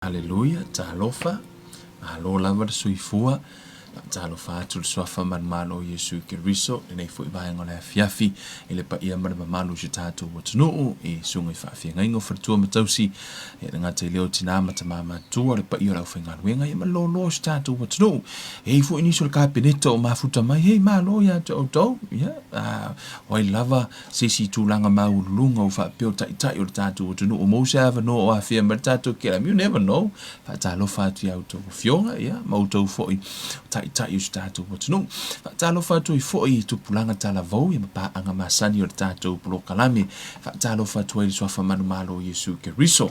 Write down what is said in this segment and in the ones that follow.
Aleluia, talofa, malo lava le soifua, faatalofa atu i le Suafa manumalo o Iesu Keriso i lenei foi vaega o le afiafi i le paia ma le mamalu o si o tatou atunuu i susuga i faafeagaiga o faletua ma tausi, e le gata i lea o tina ma tama matutua, le paia o le aufaigaluega ia ma le loaloa o si o tatou atunuu. E i ai foi nisi o le Kapeneta o mafuta mai, hei malo ia te outou, ia, o ai lava se isi tulaga maualuluga ua faapea o taitai o le tatou atunuu maua se avanoa o afea mai le tatou kelami, you never know. Faatalofa atu i a outou afioga, ia, ma outou foi taitai o si tatou atunuu. Faatalofa atu ai foi i tupulaga talavou, ia ma paaga masani o le tatou polokalame. Faatalofa atu ai i le Suafa manumalo o Iesu Keriso.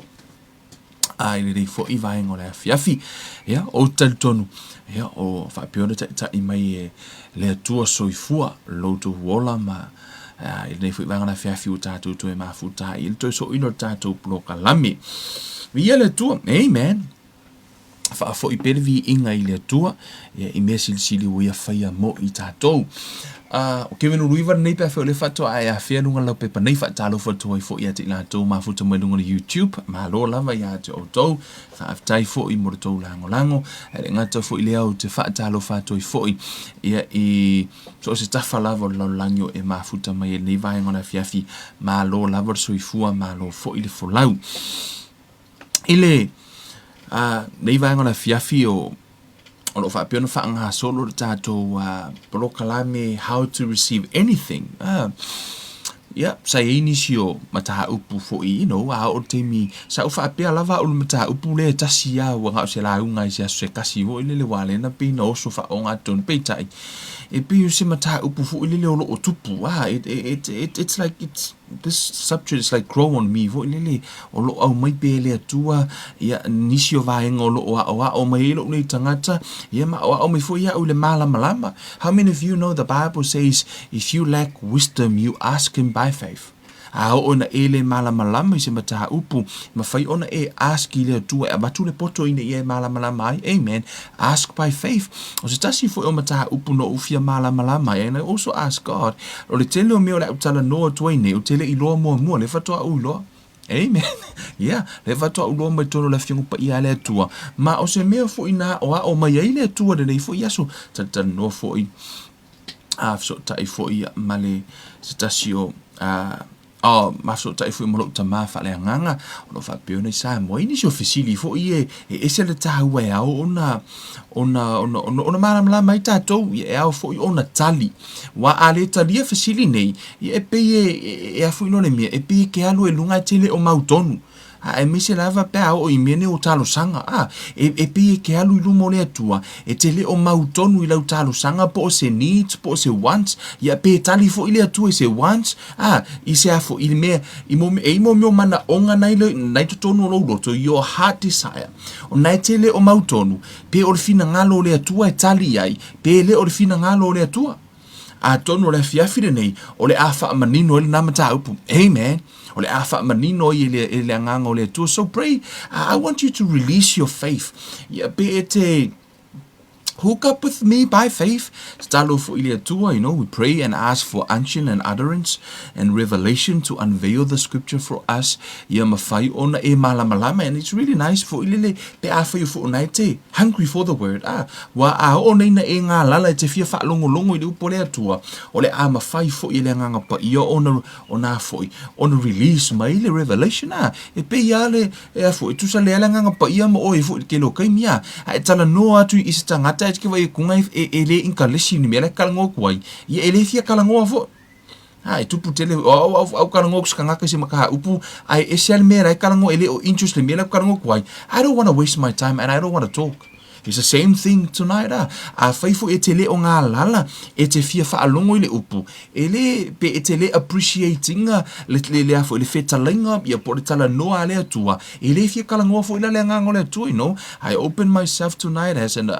A i lenei foi vaega o le afiafi, ia, ou te talitonu, ia, o faapea ona taitai mai e le Atua soifua lo outou ola ma i lenei foi vaega o le afiafi ua tatou toe mafuta ai i le toe soina o le tatou polokalame. Viia le Atua. Amen. Faafoi pea le viiga i le Atua, ia, i mea silisili ua ia faia mo i tatou. O Kevin Uluiva lenei pe afai o lea faatoa e afea luga o le laupepa nei, faatalofa atu ai foi ia te i latou mafuta mai luga o le YouTube. Malo lava ia te outou. Faafetai foi mo le tou lagolago. Ae le gata foi lea ou te faatalofa atu ai foi ia i so o se tafa lava o le lalolagi o e mafuta mai ai i lenei vaega o le afiafi. Malo lava le soifua, malo foi le folau. I le nei vaega o le afiafi o o lo o faapea ona faagasolo le tatou polokalame How to Receive Anything. Ia, sa i ai nisi o mataupu foi, you know, a oo i le taimi, sa ou faapea lava au i le mataupu lea e tasi lava ua na o se lauga i se aso se tasi foi lele aua o lea na pei na oso faaogatotonu. Peitai, e pei o se mataupu foi lele o lo o tupu, it, it, it's like, it's, this subject is like grow on me foi lele o lo o aumai pea e le Atua ia nisi o vaega o lo o aoao mai ai lou nei tagata ia ma aoao mai foi iaʻu i le malamalama. How many of you know the Bible says if you lack wisdom you ask him by faith? A oo ina e le malamalama i se mataupu, mafai ona e ask i le Atua e avatu le poto ina ia e malamalama ai. Amen. Ask by faith. O se tasi foi o mataupu na ou fia malamalama ai, and I also ask God, o le tele o mea o le a ou talanoa atu ai nei, ou te le i iloa muamua, lea faatoa ou iloa. Amen. Yeah, lea faatoa ou iloa mai totonu o le Afioga Paia a le Atua. Ma o se mea foi na aoao mai ai le Atua i lenei foi aso, talatalanoa foi, a fesootai foi ma le se tasi o a Oh, ma fesootai foi ma lou tama faaleagaga, o lo o faapea ona i Samoa. I nisi o fesili foi e, e ese le tāua e ao ona, ona, ona, ona, ona malamalama ai tatou, ia e ao foi ona tali. Wa a le talia fesili nei, ia e pei e, e, e a foi no le mea, e pei e ke alu e luga e tele o mau tonu. Aemaise lava pe a oo i mea nei o talosaga, a, e, e pei e ke alu i luma o le Atua, e te le o mau tonu i lau talosaga po o se needs, po o se wants, ia pe tali foi le Atua i se wants, a, i se a foi, i le mea, i mo, e i mo mea o manaoga nai, le, nai totonu o lou loto, your heart desire, o na e te le o mau tonu, pe o le finagalo o le Atua e tali ai, pe le o le finagalo o le Atua. Atonu o le afiafi lenei, o le a faamanino ai lena mataupu. Amen. O le a faamanino ai e le, e le agaga o le Atua. So pray, I want you to release your faith. Ia, pe e te hook up with me by faith. Tatalo foi i le Atua, you know, we pray and ask for unction and utterance and revelation to unveil the scripture for us. Ia mawhai ona e malamalama. And it's really nice foi lele, pe a whai o fo ona e te hungry for the word. Ah, Ua a oo nei na e galala e te fia faalogologo i le upu a le Atua, o le a mafai foi e le Agaga Paia ona, ona foi, ona release mai le revelation a, e pei a le, e a foi, tusa lea le Agaga Paia ma oe foi i le tele o taimi a, a e talanoa atu i se tagata e te vaai atu e, e le inkalesi ni mea la e talanoa atu ai, ia e le fia talanoa foi. A e tupu tele, o au, au, au talanoa atu se tagata i se mataupu, ae ese a le mea la e talanoa, e le o interest le mea la e talanoa atu ai. I don't wanna waste my time and I don't wanna talk. It's the same thing tonight a. Afai foi e te le o galala, e te fia faalogo i le upu, e le, pe e te le appreciate ina le, le, le a foi, le fetalaiga, ia po o le talanoa a le Atua, e le fia talanoa foi la le agaga o le Atua, you know. I open myself tonight as an,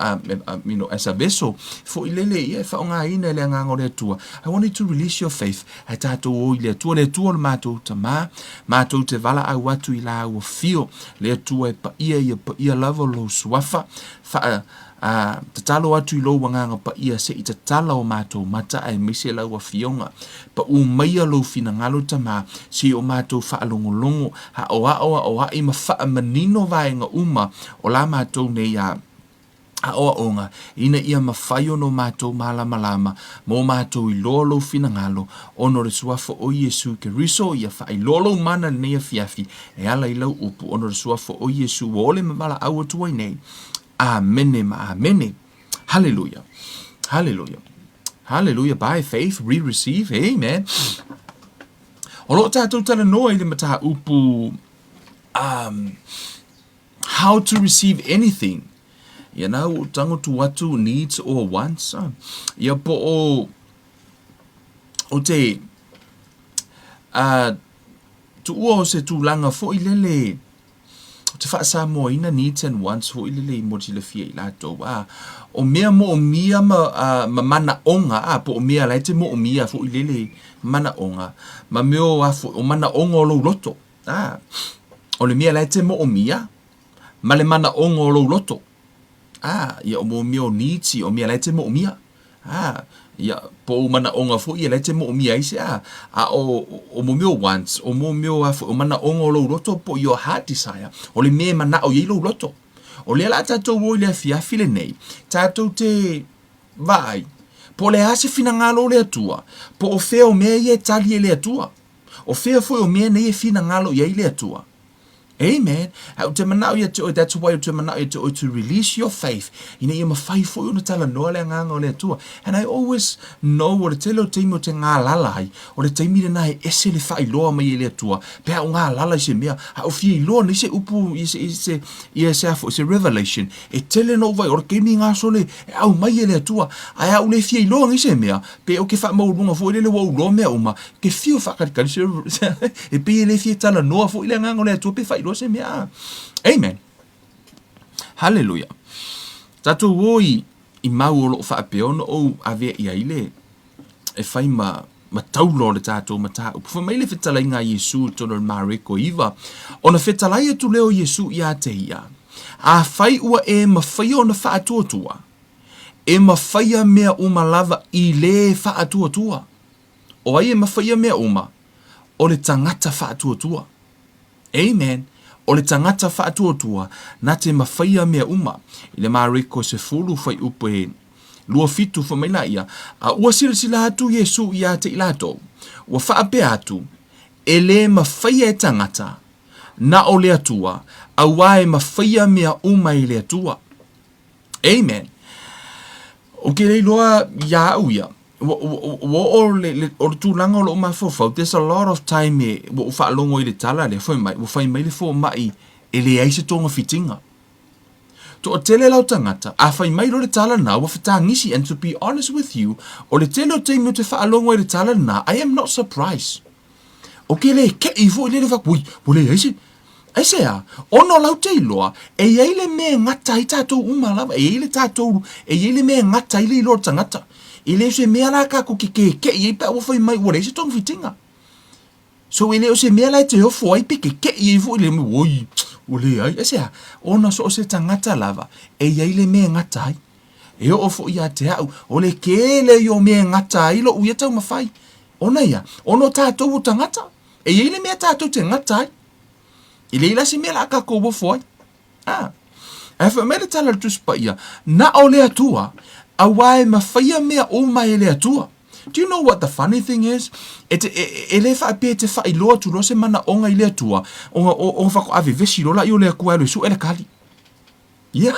you know, as a vessel, foi lele, ia e faaaogaina e le agaga o le Atua. I want you to release your faith. Ae tatou o i le Atua, le Atua o le matou Tama, matou te valaau atu i la ua fio, le Atua e paia ia paia lava lou suafa. Faa, a, tatalo atu i lou Agaga Paia se i tatala o matou mata aemaise lau Afioga. Pau maia lou finagalo Tama, se i o matou faalogologo, aoao, aoai ma faamanino vaega uma o la matou nei a, aoaoga, ina ia mafai ona o matou malamalama ma o matou iloa lou finagalo, ona o le Suafa o Iesu Keriso, ia faailoa lou mana i lenei afiafi, e ala i lau upu, ona o le Suafa o Iesu ua ole ma valaau atu ai nei. Amene ma amene. Haleluia. Haleluia. Haleluia. By faith we receive. Amen. O lo o tātou talanoa i le mataupu um, how to receive anything. Ia nā ua tango tu atu needs or wants. Ia po o o te uh, tuua o se tulaga foi lele o te faa-Samoaina needs and wants foi lele i mo silafia i latou a o mea moomia ma, a, ma manaoga a po o mea la e te moomia foi lele manaoga ma mea o a foi o manaoga o lou loto a o le mea la e te moomia ma le manaoga o lou loto a ia o mo mea o needs o mea la e te moomia A, ia, po o manaʻoga foi ia la e te moʻomia ai se a, a o, o mo mea o wants, o mo mea o a foi, o manaʻoga o lou loto po o your heart desire, o le mea e manaʻo i ai lou loto. O lea la tatou o i le afiafi lenei, tatou te vaai, po o le a se finagalo o le Atua, po o fea o mea ia e tali e le Atua. O fea foi o mea nei e finagalo i ai le Atua. Amen. A ou te manao ia te oe, that's why ou te manao ia te oe to release your faith, ina ia mawhai foi ona talanoa le agaga o le Atua. And I always know o le tele o taimi o te ngālala ai, o le taimi lena e ese le faailoa mai e le Atua, pe a o ngālala i se mea, a o fia iloa nei se upu, i se, i se, i se, a foi, se revelation, e tele no vai, o le taimi ngā sole e au mai e le Atua, ae a ou le fia iloa nei se mea, pe o ke whaamauluga foi lele ua ou loa mea uma, ke fia whakalikali se, e pei e le fia talanoa foi le agaga o le Atua pe faailoa se mea. Amen. Haleluia. Tatou o i, i mau o loo faapea ona ou avea i ai le e fai ma ma taula o le tatou mataupu. Fai mai le fetalaiga a Iesu i totonu o le Mareko 9, ona fetalai atu lea o Iesu ia te ia, Afai ua e mafaia ona faatuatua, e mafaia mea uma lava i le faatuatua. O ai e mafaia mea uma? O le tagata faatuatua. Amen. O le tagata faatuatua na te mafaia mea uma. I le Mareko 10 fuaiupu e 27 fai mai laia, A ua silasila atu Iesu ia te i latou, ua faapea atu, E le mafaia e tagata, na o le Atua, auā e mafaia mea uma e le Atua. Amen. O ke le iloa iā au ia, ua, ua, ua oo le, le, o le tulaga o lou mafaufau, there's a lot of time e, ua ou faalogo i le tala lea, fai mai, ua fai mai le fomai e leai se togafitiga. Toatele lau tagata, a fai mai loa le tala lena, ua fetagisi, and to be honest with you, o le tele o taimi ou te faalogo ai i le tala lena, I am not surprised. O ke le keʻi foi lele fak, ui, ua leai se, Aisea? Ona o lau te iloa, e i ai le mea e gata ai tatou uma lava, e i ai le tatou, e i ai le mea e gata ai le iloa o le tagata. E le o se mea la kakou ke kekeʻi ai pe a ua fai mai ua leai se togafitiga. So e le o se mea la e te ofo ai pe kekeʻi ai foi le mea, oi, ua leai. Aisea? Ona so o se tagata lava, e i ai le mea e gata ai. E oo foi ia te au, o le kele ia o mea e gata ai loʻu ia taumafai. Ona ia, ona o tatou o tagata, e i ai le mea tatou te gata ai. E leai la se mea la a kakou ofo ai. A. Ae fai mai le tala a le Tusi Paia, na o le Atua, auā e mafaia mea uma e le Atua. Do you know what the funny thing is? E, te, e, e le faapea e te faailoa atu loa se manaoga i le Atua, ona, ona faatoa vevesi loa laia o le Atua e alu e sue le kali. Ia,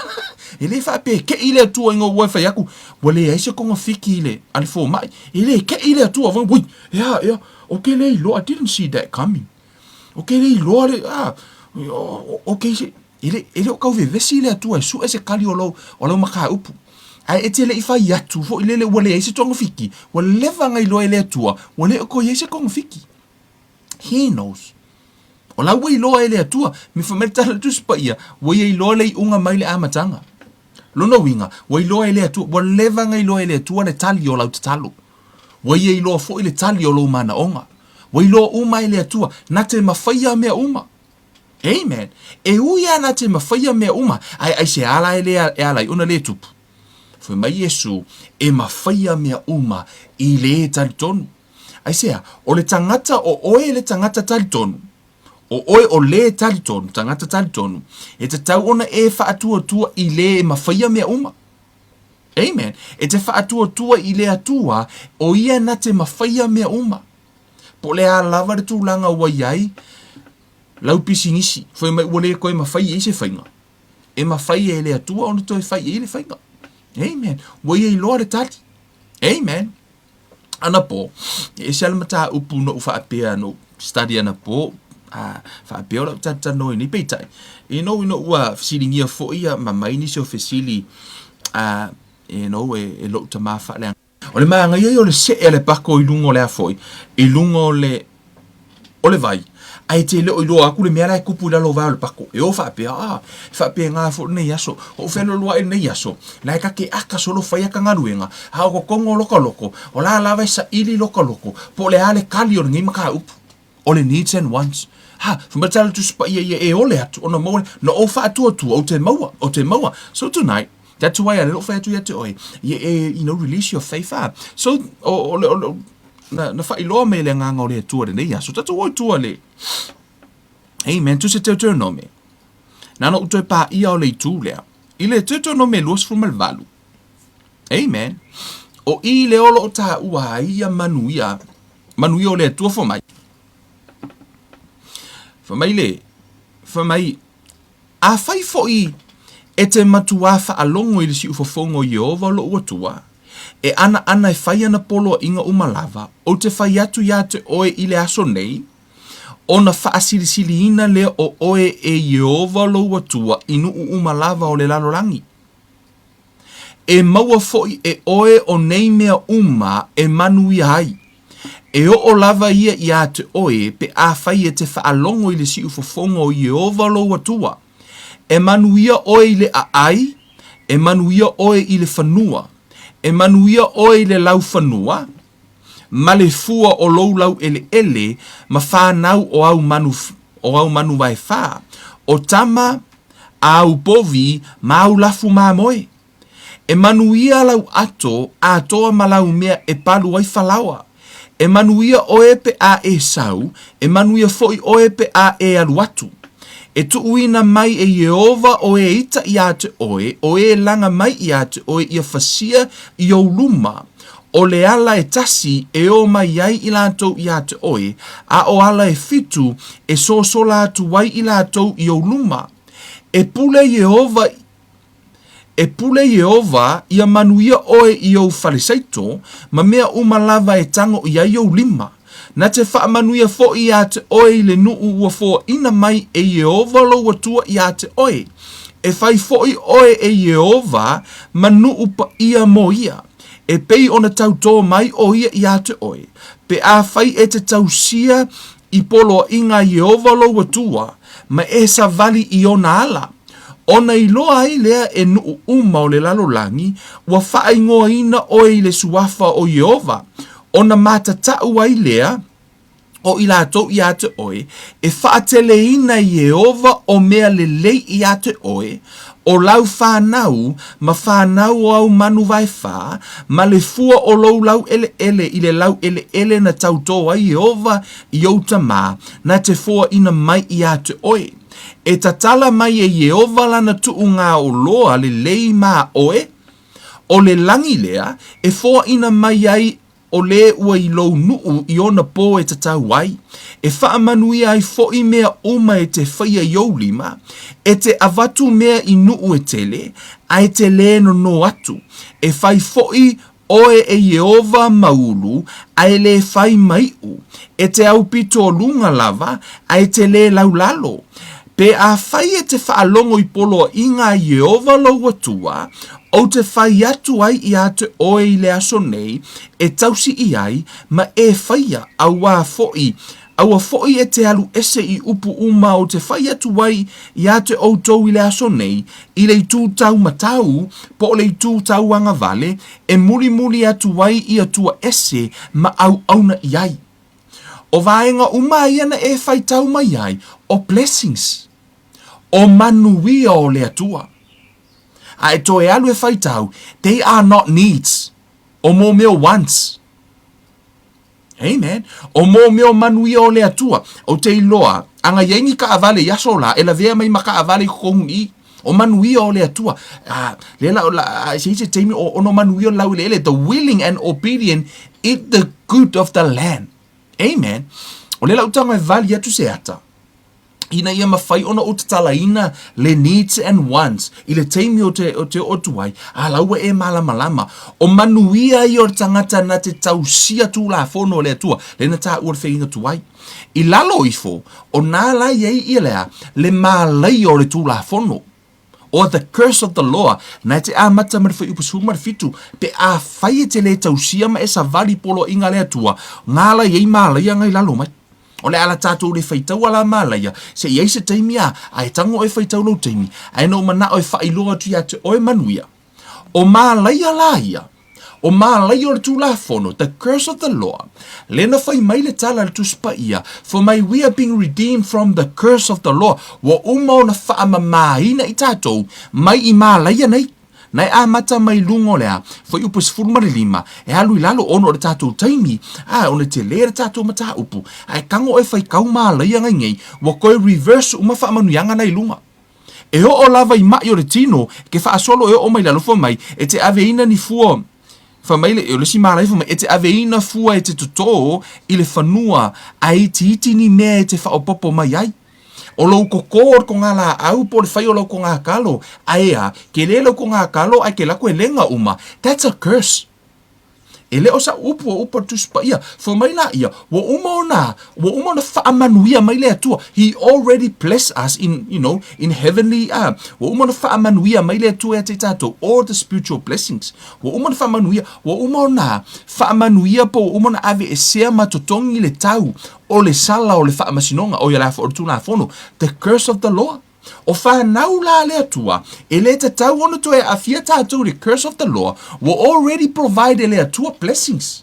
e le faapea e keʻi le Atua ina ua e fai atu, ua leai se togafiti i le, a le fomai. E le keʻi le Atua, fai, ui, ea, ea, ou te le iloa, I didn't see that coming. Ou te le iloa le, a, okay, se, e le, e le o tau vevesi le Atua e sue se kali o lau, o lau mataupu. Ae e te le i fai atu foi lele ua leai se togafiti, ua leva ona iloa e le Atua, ua le o toe i ai se togafiti. He knows. O la ua iloa e le Atua, me fai mai le tala a le Tusi Paia, ua ia iloa le iuga mai le amataga. Lona uiga, ua iloa e le Atua, ua leva ona iloa e le Atua le tali o lau tatalo. Ua ia iloa foi le tali o lou manaoga. Ua iloa uma e le Atua, na te mafaia mea uma. Amen. E ui lava na te mafaia mea uma, ae aisea la e le e ala ai ona le tupu? Fai mai Iesu, E mafaia mea uma i le talitonu. Aisea, o le tagata o oe le tagata talitonu, o oe o le talitonu, tagata talitonu, e tatau ona e faatuatua i le e mafaia mea uma. Amen. E te faatuatua i le Atua, o ia na te mafaia mea uma. Po o le a lava le tulaga ua i ai lau pisinisi, fai mai ua le toe mafai i ai se faiga, e mafai e le Atua ona toe fai i ai le faiga. Amen. Ua ia iloa le tali. Amen. Anapo, e ese lava le mataupu na ou faapea na ou study anapo, a faapea o lau talatalanoa i nei, peitai, you know, ina ua fesiligia foi ia ma mai nisi o fesili, a, you know, e, e lou tama faaleaga. O le manaia ia o le see a le pako i luga o le a foi, i luga o le, o le vai, ae te le o iloa atu le mea la e tupu i lalo o vae o le pako. E o faapea, ah, e faapena foi lenei aso, o ou fealualuai i lenei aso, la e ta te aka solo fai ata galuega, a o totonu o loka loko, o la lava e saili loka loko, po o le a le tali o lenei mataupu. O le needs and wants. Ha, fai mai le Tala Tusi Paia ia e ole atu, ona maua lea, na ou faatuatua, ou te maua, ou te maua. So tonight, that's why a lea ou fai atu ia te oe, ia e, you know, release your faith, ah. So, o, o, o, o, na, na faailoa mai e le Agaga o le Atua i lenei aso, tatou o i tua le, Amen, Tusi Teuteronome. Na ona ou toe paia o le itu lea. I le Teuteronome 28, Amen, o i lea o lo o taua ai ia manuia, manuia o le Atua fai mai. Fai mai le, fai mai, Afai foi e te matuā faalogo i le siufofoga o Ieova lou Atua, e anaana e fai ana poloaiga uma lava, ou te fai atu iā te oe i le aso nei, ona faasilisiliina lea o oe e Ieova lou Atua i nuu uma lava o le lalolagi. E maua foi e oe o nei mea uma e manuia ai. E oo lava ia iā te oe pe afai e te faalogo i le siufofoga o Ieova lou Atua. E manuia oe i le aai, e manuia oe i le fanua, e manuia oe i le laufanua, ma le fua o lou laueleele, ma fanau o au manu, o au manu vaefā, o tama a au povi ma au lafu mamoe. E manuia lau ato atoa ma lau mea e palu ai falaoa. E manuia oe pe a e sau, e manuia foi oe pe a e alu atu. E tuuina mai e Ieova o e ita iā te oe, o e laga mai iā te oe ia fasia i ou luma, o le ala e tasi e o mai ai i latou iā te oe, a o ala e fitu e sosola atu ai i latou i ou luma. E pule Ieova E pule Ieova ia manuia oe i ou falesaito, ma mea uma lava e tago i ai ou lima. Na te faamanuia foi iā te oe i le nuu ua foaina mai e Ieova lou Atua iā te oe. E fai foi oe e Ieova ma nuu paia mo ia, e pei ona tautō mai o ia iā te oe, pe afai e te tausia i poloaiga a Ieova lou Atua, ma e savali i ona ala, Ona iloa ai lea e nuu uma o le lalolagi, ua faaigoaina oe i le suafa o Ieova, ona matataʻu ai lea o i latou iā te oe, e faateleina e Ieova o mea lelei iā te oe, o lau whanau, ma whanau o au manu vaefā, ma le fua o lou laueleele i le laueleele na tautō ai Ieova i ou tamā, na te foaina mai iā te oe. E tatala mai e Ieova lana tuugaoloa lelei ma oe, o le lagi lea e foaina mai ai o le ua i lou nuu i ona po e tatau ai, e faamanuia ai foi mea uma e te faia i ou lima, e te avatu mea i nuu e tele, a e te lē nonō atu, e fai foi Oe e Ieova ma ulu, a e lē fai ma iʻu, e te aupito o luga lava, a e te lē laulalo. Pe afai e te faalogo i poloaiga a Ieova lou Atua, ou te fai atu ai iā te oe i le aso nei, e tausi i ai, ma e faia, auā foʻi, aua foʻi e te alu ese i upu uma ou te fai atu ai iā te outou i le aso nei, i le itu tau matau, po o le itu tau agavale, e mulimuli atu ai i Atua ese ma auauna i ai. O vaega uma ia na e faitau mai ai, o blessings. O manuia o le Atua. A e toe alu e faitau, they are not needs. O mō mea o wants. Amen. O mō mea o manuia o le Atua. Ou te iloa, a i ai ni kaavale i aso la, e lavea mai ma kaavale i totonu i i. O manuia o le Atua. Lea la, la, se i se taimi o ono manuia o le laueleele. The willing and obedient eat the good of the land. Amen. O lea la ou tago e vali atu se ata, ina ia mafai ona ou tatalaina le needs and wants i le taimi o te, o te oo atu ai, a la ua e malamalama. O manuia ia o le tagata na te tausia Tulafono a le Atua, lea na taua le feiga tuai. I lalo ifo, o nā la i ai ia le a, le mālaia o le Tulafono. Or the curse of the law, na e te amata ma le fuaiupu 17, pe afai e te lē tausia ma e savali poloaiga a le Atua, ngā la i ai mālaia ngai lalo mai. O le ala tātou le faitau a la mālaia, se i ai se taimi a, a e tago oe faitau lou taimi, ae na ou manao e faailoa atu ia te oe manuia. O mālaia la ia, o mālaia o le Tulafono, the curse of the law, lea na fai mai le tala a le Tusi Paia, for mai we are being redeemed from the curse of the law, ua uma ona faamamāina i tātou mai i mālaia nei. Na e amata mai luga o le a, fuaiupu 15, e alu i lalo ona o le tātou taimi, a, ona e telē le tātou mataupu, a e tago oe fai kau mālaia ngai nei, ua toe reverse uma faamanuiaga na i luga. E oo lava i maʻi o le tino, ke faasolo e oo mai lalo fai mai, e te aveina ni fua, fai mai le, o le isi mālaia fai mai, e te aveina fua e te totō i le fanua a itiiti ni mea e te faaopoopo mai ai. O lou koko o le kogalaau po o le fai o lau kogakalo, ae a, ke lē lau kogakalo ae ke lako e lega uma, that's a curse. E le o sa'u upu o upu a le Tusi Paia. Fai mai la ia, ua uma ona, ua uma ona faamanuia mai le Atua. He already blessed us in, you know, in heavenly, ua uma ona faamanuia mai le Atua ia te i tatou, all the spiritual blessings. Ua uma ona faamanuia, ua uma ona faamanuia po ua uma ona aveesea ma totogi le tau o le sala o le faamasinoga, o ia la foi o le Tulafono, the curse of the law. O whanau la le Atua, e le tatau ona toe aafia tātou i le curse of the law, ua already provide e le Atua blessings.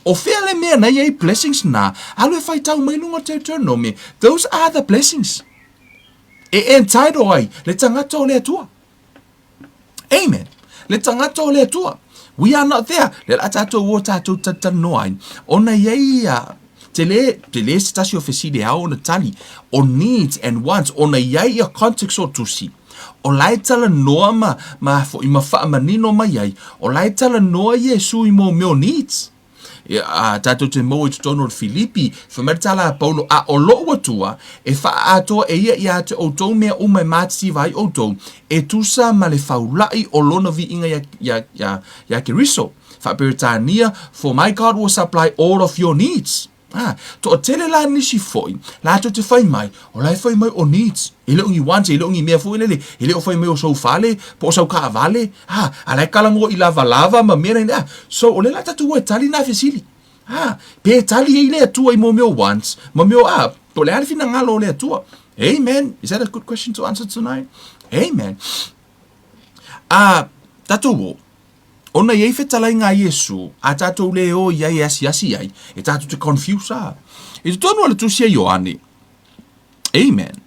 O whea le mea nei ai blessings na, alu e whaitau mai lunga o Deuteronomy, those are the blessings. E entitle ai le tangata o le Atua. Amen. Le tagata o le Atua. We are not there. Le la tātou o tātou talanoa ai. Ona i ai ia, te le, te le se tasi o fesili e ao ona tali, o needs and wants, ona i ai ia context o tusi. O la e talanoa ma, ma, foi, ma whaamanino mai ai, o la e talanoa Iesu i mō meo needs. Ā, tātou te maua i totonu o le Filipi, fai mai le tala a Paulo, A o loʻu Atua, e faaatoa e ia iā te outou mea uma e mātitiwa ai outou, e tusa ma le faulaʻi o lona viiga iā, iā, iā, iā Keriso. Faa-Peretania, For my God will supply all of your needs. Ā, toatele la nisi foi, latou te fai mai, o la e fai mai o needs, e le o ni wants, e le o ni mea foi lele, e le o fai mai o sou fale, po o sau kaavale, ā, a la e kalagoa i lavalava ma mea nei, ā, so o le la tatou e tali nā fesili. Ā, pe tali ai le Atua i mō mea o wants, ma mea o, ā, po o le a le finagalo o le Atua. Amen. Is that a good question to answer tonight? Amen. Ā, tatou o, Ona i ai fetalaiga a Iesu, a tatou le o i ai e asiasi ai, e tatou te confuse a. I totonu o le tusi a Ioane. Amen.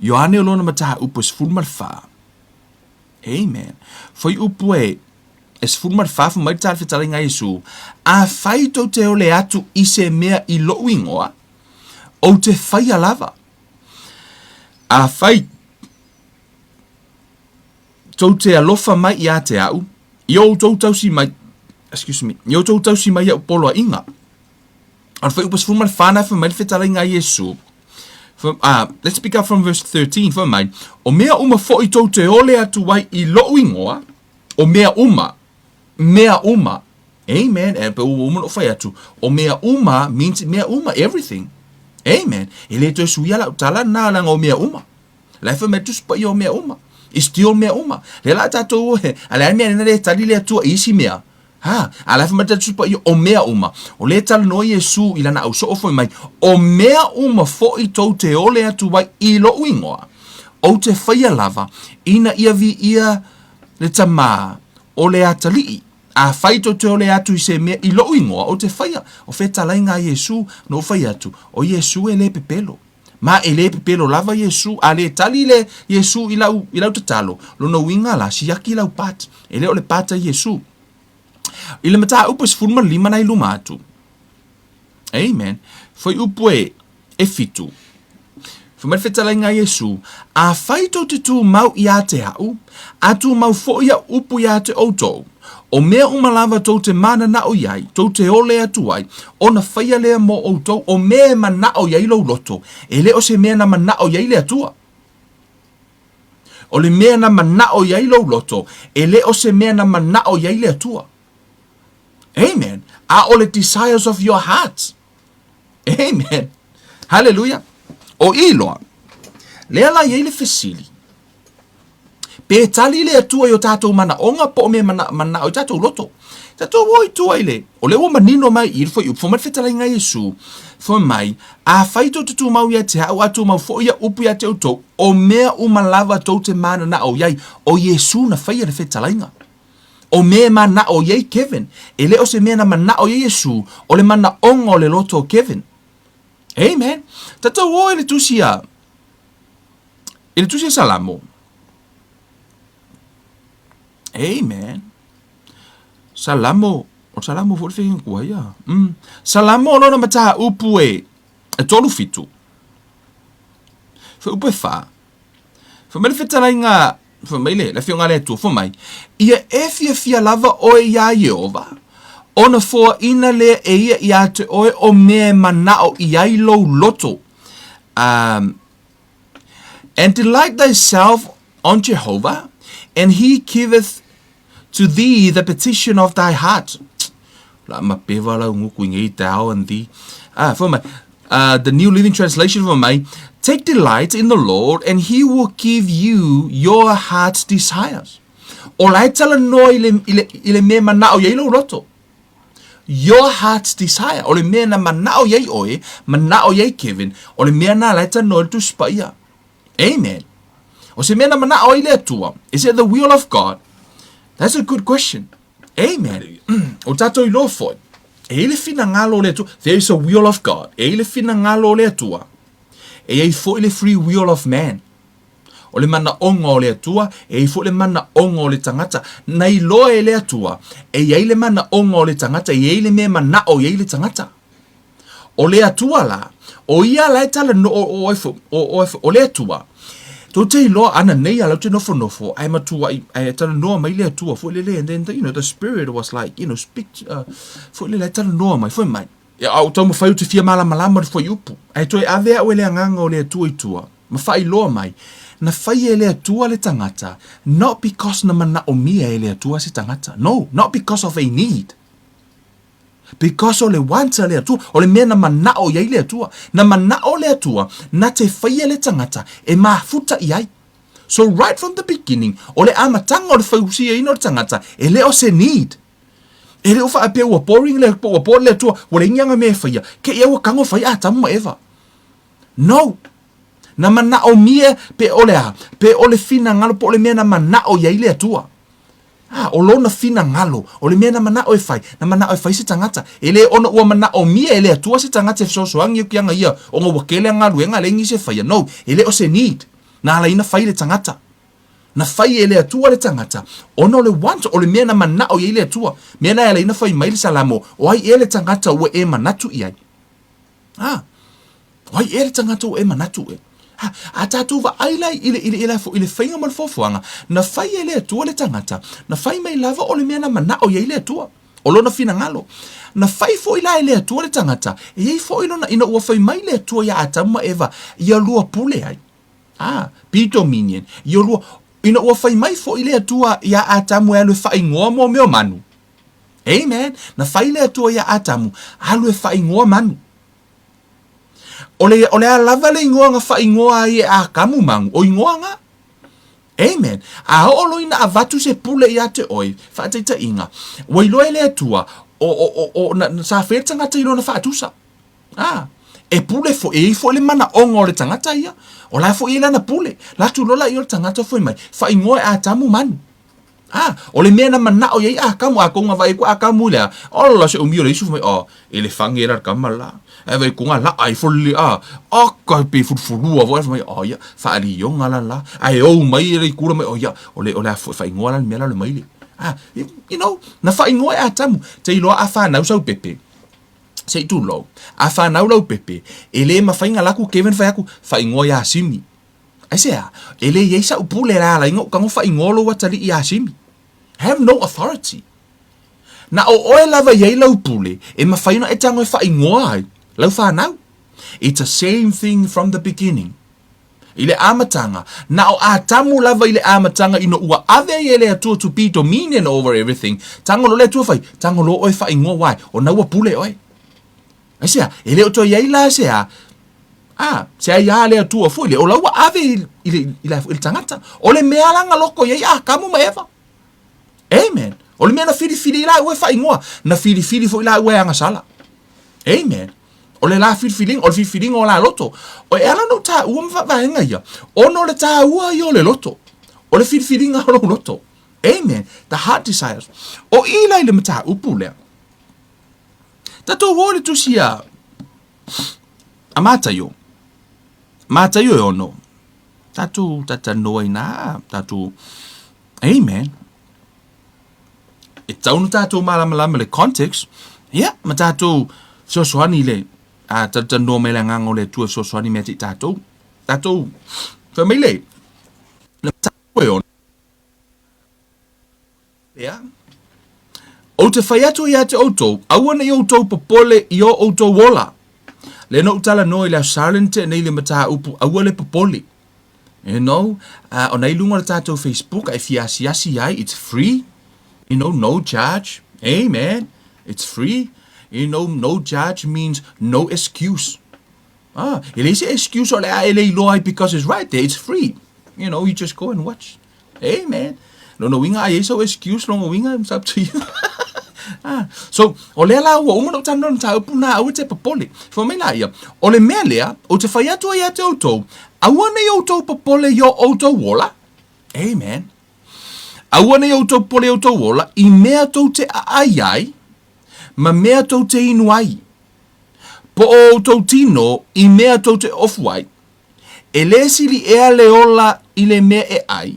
Ioane o lona mataupu e 14. Amen. Foi upu e e 14 fai mai le tala fetalaiga a Iesu, afai tou te ole atu i se mea i lou ingoa, ou te faia lava. Afai tou te alofa mai iā te a'u, i outou tausi mai, excuse me, i outou tausi mai a'u poloaiga. O le fuaiupu 14 na fai mai le fetalaiga a Iesu, let's pick up from verse 13, fai mai, o mea uma foi tou te ole atu ai i lo'u ingoa, o mea uma, mea uma, amen, e pe ua uma ona ou fai atu, o mea uma means mea uma, everything, amen, e le toe suia la'u tala lena leaga o mea uma. La e fai mai Tusi Paia o mea uma. It's still mea uma. Lea la tatou e, a le a mea nena le tali le Atua i isi mea. Ha, a la e fai mai Tusi Paia o mea uma. O lea e talanoa Iesu i lana ausoo fai mai, o mea uma foi tou te ole atu ai i loʻu ingoa, ou te faia lava, ina ia viia le Tamā o le atalii. Afai tou te ole atu i se mea i loʻu igoa, ou te faia. O fetalaiga a Iesu, na ou fai atu, o Iesu e le pepelo. Ma e le pepelo lava Iesu, a le tali le Iesu i lau, i lau tatalo, lona uiga la, siaki lau part. E le o le part a Iesu. I le mataupu e 15 nai luma atu. Amen. Fuaiupu e, e fitu. Fai mai le fetalaiga a Iesu, Afai tou te tumau iā te a'u, a tumau foi a'u upu iā te outou, o mea uma lava tou te mananao i ai, tou te ole atu ai, ona faia lea mo outou, o mea e manao i ai lou loto, e le o se mea na manao i ai le Atua. O le mea na manao i ai lou loto, e le o se mea na manao i ai le Atua. Amen. A o le desires of your heart. Amen. Hallelujah. O i loa, lea la i ai le fesili, pe tali le Atua i o tātou manaoga po o mea mana, manao i tātou loto. Tātou o i tua i le, o le ua manino mai i le foi upu, fai mai le fetalaiga a Iesu, fai mai, afai tou te tumau ia te au, a tumau foi ia upu ia te outou, o mea uma lava tou te mananao i ai, o Iesu na faia le fetalaiga. O mea e manao i ai Kevin, e le o se mea na manao i ai Iesu, o le manaoga o le loto o Kevin. Amen. Tatou o i le tusi a, i le tusi a Salamo. Amen. Salamo, o Salamo foi le feiga kua ia. Salamo o lona mataupu e, e tolu fitu. Foi upu e wha. Fai mai le fetalaiga, fai mai le, le afioga a le Atua, fai mai, Ia e fiafia lava oe iā Ieova, ona foaina lea e ia iā te oe o mea e manao i ai lou loto. Um, and delight thyself on Jehovah, and he giveth to thee the petition of thy heart. La ma peva lau nguku i ngei thou and thee. Ah, fai mai, the New Living Translation fai mai, Take delight in the Lord and he will give you your heart's desires. O la e talanoa i le, i le, i le mea manao i ai lou loto. Your heart's desire. O le mea na manao i ai oe, manao i ai Kevin, o le mea na la e talanoa i le Tusi Paia. Amen. O se mea na manao ai le Atua. Is it the will of God? That's a good question. Amen. O tātou iloa foi, e i le finagalo o le Atua, there is a will of God. E i le finagalo o le Atua. E i foi le free will of man. O le manaoga o le Atua, e i foi le manaoga o le tagata. Na iloa e le Atua, e i ai le manaoga o le tagata, e i ai le mea manao i ai le tagata. O le Atua la, o ia la e talanoa, o, o, o, o, o le Atua, tou te iloa ana nei ala ou te nofonofo, ae matuai, ae talanoa mai le Atua foi lele, and then, you know, the Spirit was like, you know, speak, foi lele, ae talanoa mai, foi mai. Ia, a o taumafai ou te fia malamalama le fuaiupu, ae toe ave au e le Agaga o le Atua i tua, ma faailoa mai, na faia e le Atua le tagata, not because na manaomia e le Atua se tagata, no, not because of a need. Because o le want a le Atua, o le mea na manao i ai le Atua. Na manao le Atua na te faia le tagata e mafuta i ai. So right from the beginning, o le amataga o le fausiaina o le tagata, e le o se need. E le o faapea ua boring le, ua bored le Atua, ua leai ni ana mea e faia, kei ia ua tago fai Atamu ma Eva. No! Na manaomia pe o le a, pe o le finagalo, po o le mea na manao i ai le Atua. Ā, o lona finagalo, o le mea na manao e fai, na manao e fai se tagata. E le ona ua manaomia e le Atua se tagata e fesoasoani atu iāga ia, ona ua tele a galuega a leai nisi e faia. No, e le o se need. Na ala ai na fai le tagata. Na fai e le Atua le tagata, ona o le want, o le mea na manao i ai le Atua. Mea na e ala ai na fai mai le Salamo, O ai ea le tagata ua e manatu i ai? Ā, o ai ea le tagata ua e manatu e? Ha, a tātou vaai la i le, i le, i le, i le faiga ma le foafoaga, na fai e le Atua le tagata, na fai mai lava o le mea na manao i ai le Atua, o lona finagalo. Na fai foi la e le Atua le tagata, e i ai foi lona, ina ua fai mai le Atua iā Atamu ma Eva, ia lua pule ai. Ā, be dominion, ia lua, ina ua fai mai foi le Atua iā Atamu e alu e faaigoa mō mea o manu. Amen. Na fai le Atua iā Atamu, alu e faaigoa manu. O le, o le a lava le igoa na faaigoa ai e Atamu manu, o igoa na. Amen. A oo loa ina avatu se pule iā te oe, faataitaiga, ua iloa e le Atua, o, o, o, o, na, sa fai le tagata i lona faatusa. A, e pule foi, e i ai foi le manaoga o le tagata ia. O la foi e i ai lana pule. Latu loa laia o le tagata foi mai, faaigoa e Atamu manu. Ah, o le mea na manao i ai Atamu, a tou na vaai atu Atamu i le a, ola se umi o le isu fai mai, oh, e le fage la le tama la. Ae vaai atu na laa ifo le a, aka pe fulufulua foi, fai mai, oh ia, faalioga la la. Ae ou mai le itu la mai, oh ia, o le, o le a foi faaigoa la le mea la o le maile. Ah, you know, na faaigoa e Atamu. Te iloa a fanau sau pepe, se i tulou, a fanau lau pepe, e le mafai na laku Kevin fai atu, faaigoa ia Simi. Aisea? E le i ai sa'u pule e ala ai ona ou tago faaigoa lou atalii iā Simi. I have no authority. Na o oe lava i ai lau pule e mafai ona e tago e faaigoa ai lau fanau. It's the same thing from the beginning. I le amataga, na o Atamu lava i le amataga ina ua ave ai e le Atua to be dominion over everything, tago loa le Atua fai, tago loa oe faaigoa why? Ona ua pule oe. Aisea? E le o toe i ai la se a, a, se ai a le Atua foi le, o la ua ave i, i, le, i, le, i le tagata. O le mea la na loko i ai Atamu ma Eva. Amen. O le mea na filifili la ua e faaigoa, na filifili foi la ua e agasala. Amen. O le la filifiliga, o le filifiliga o la loto. O e ala ona ou taua ma vaega ia, ona o le taua ia o le loto. O le filifiliga o lou loto. Amen. The heart desires. O i la i le mataupu lea. Tatou o i le tusi a, a Mataio. Mataio e ono. Tatou talanoa inā, tatou, amen. E tatau ona tatou malamalama i le context, ia, ma tatou fesoasoani i le, a talatalanoa mai le Agaga o le Atua e fesoasoani mai ia te i tatou. Tatou, fai mai le, le mataupu e ono. Lea. Ou te fai atu ia te outou, aua ne i outou popole i o outou ola. Lea na ou talanoa i le Aso Sa le na tea nei i le mataupu, aua le popole. You know, o na i luga o le tatou Facebook a e fia asiasi ai, it's free. You know, no charge. Amen. It's free. You know, no charge means no excuse. Ah, e leai se excuse o le a e le iloa ai because it's right there, it's free. You know, you just go and watch. Amen. Lona uiga a i ai sau excuse, lona uiga it's up to you. ah, so, o lea la ua uma ona ou talanoa i le mataupu na, aua te popole. Fai mai la ia, o le mea lea, ou te fai atu ai ia te outou, aua ne i outou popole i o outou ola. Amen. Aua ne i outou popole i outou ola, i mea tou te aai ai, ma mea tou te inu ai. Po o outou tino i mea tou te ofu ai, e lē sili ea le ola i le mea e ʻai,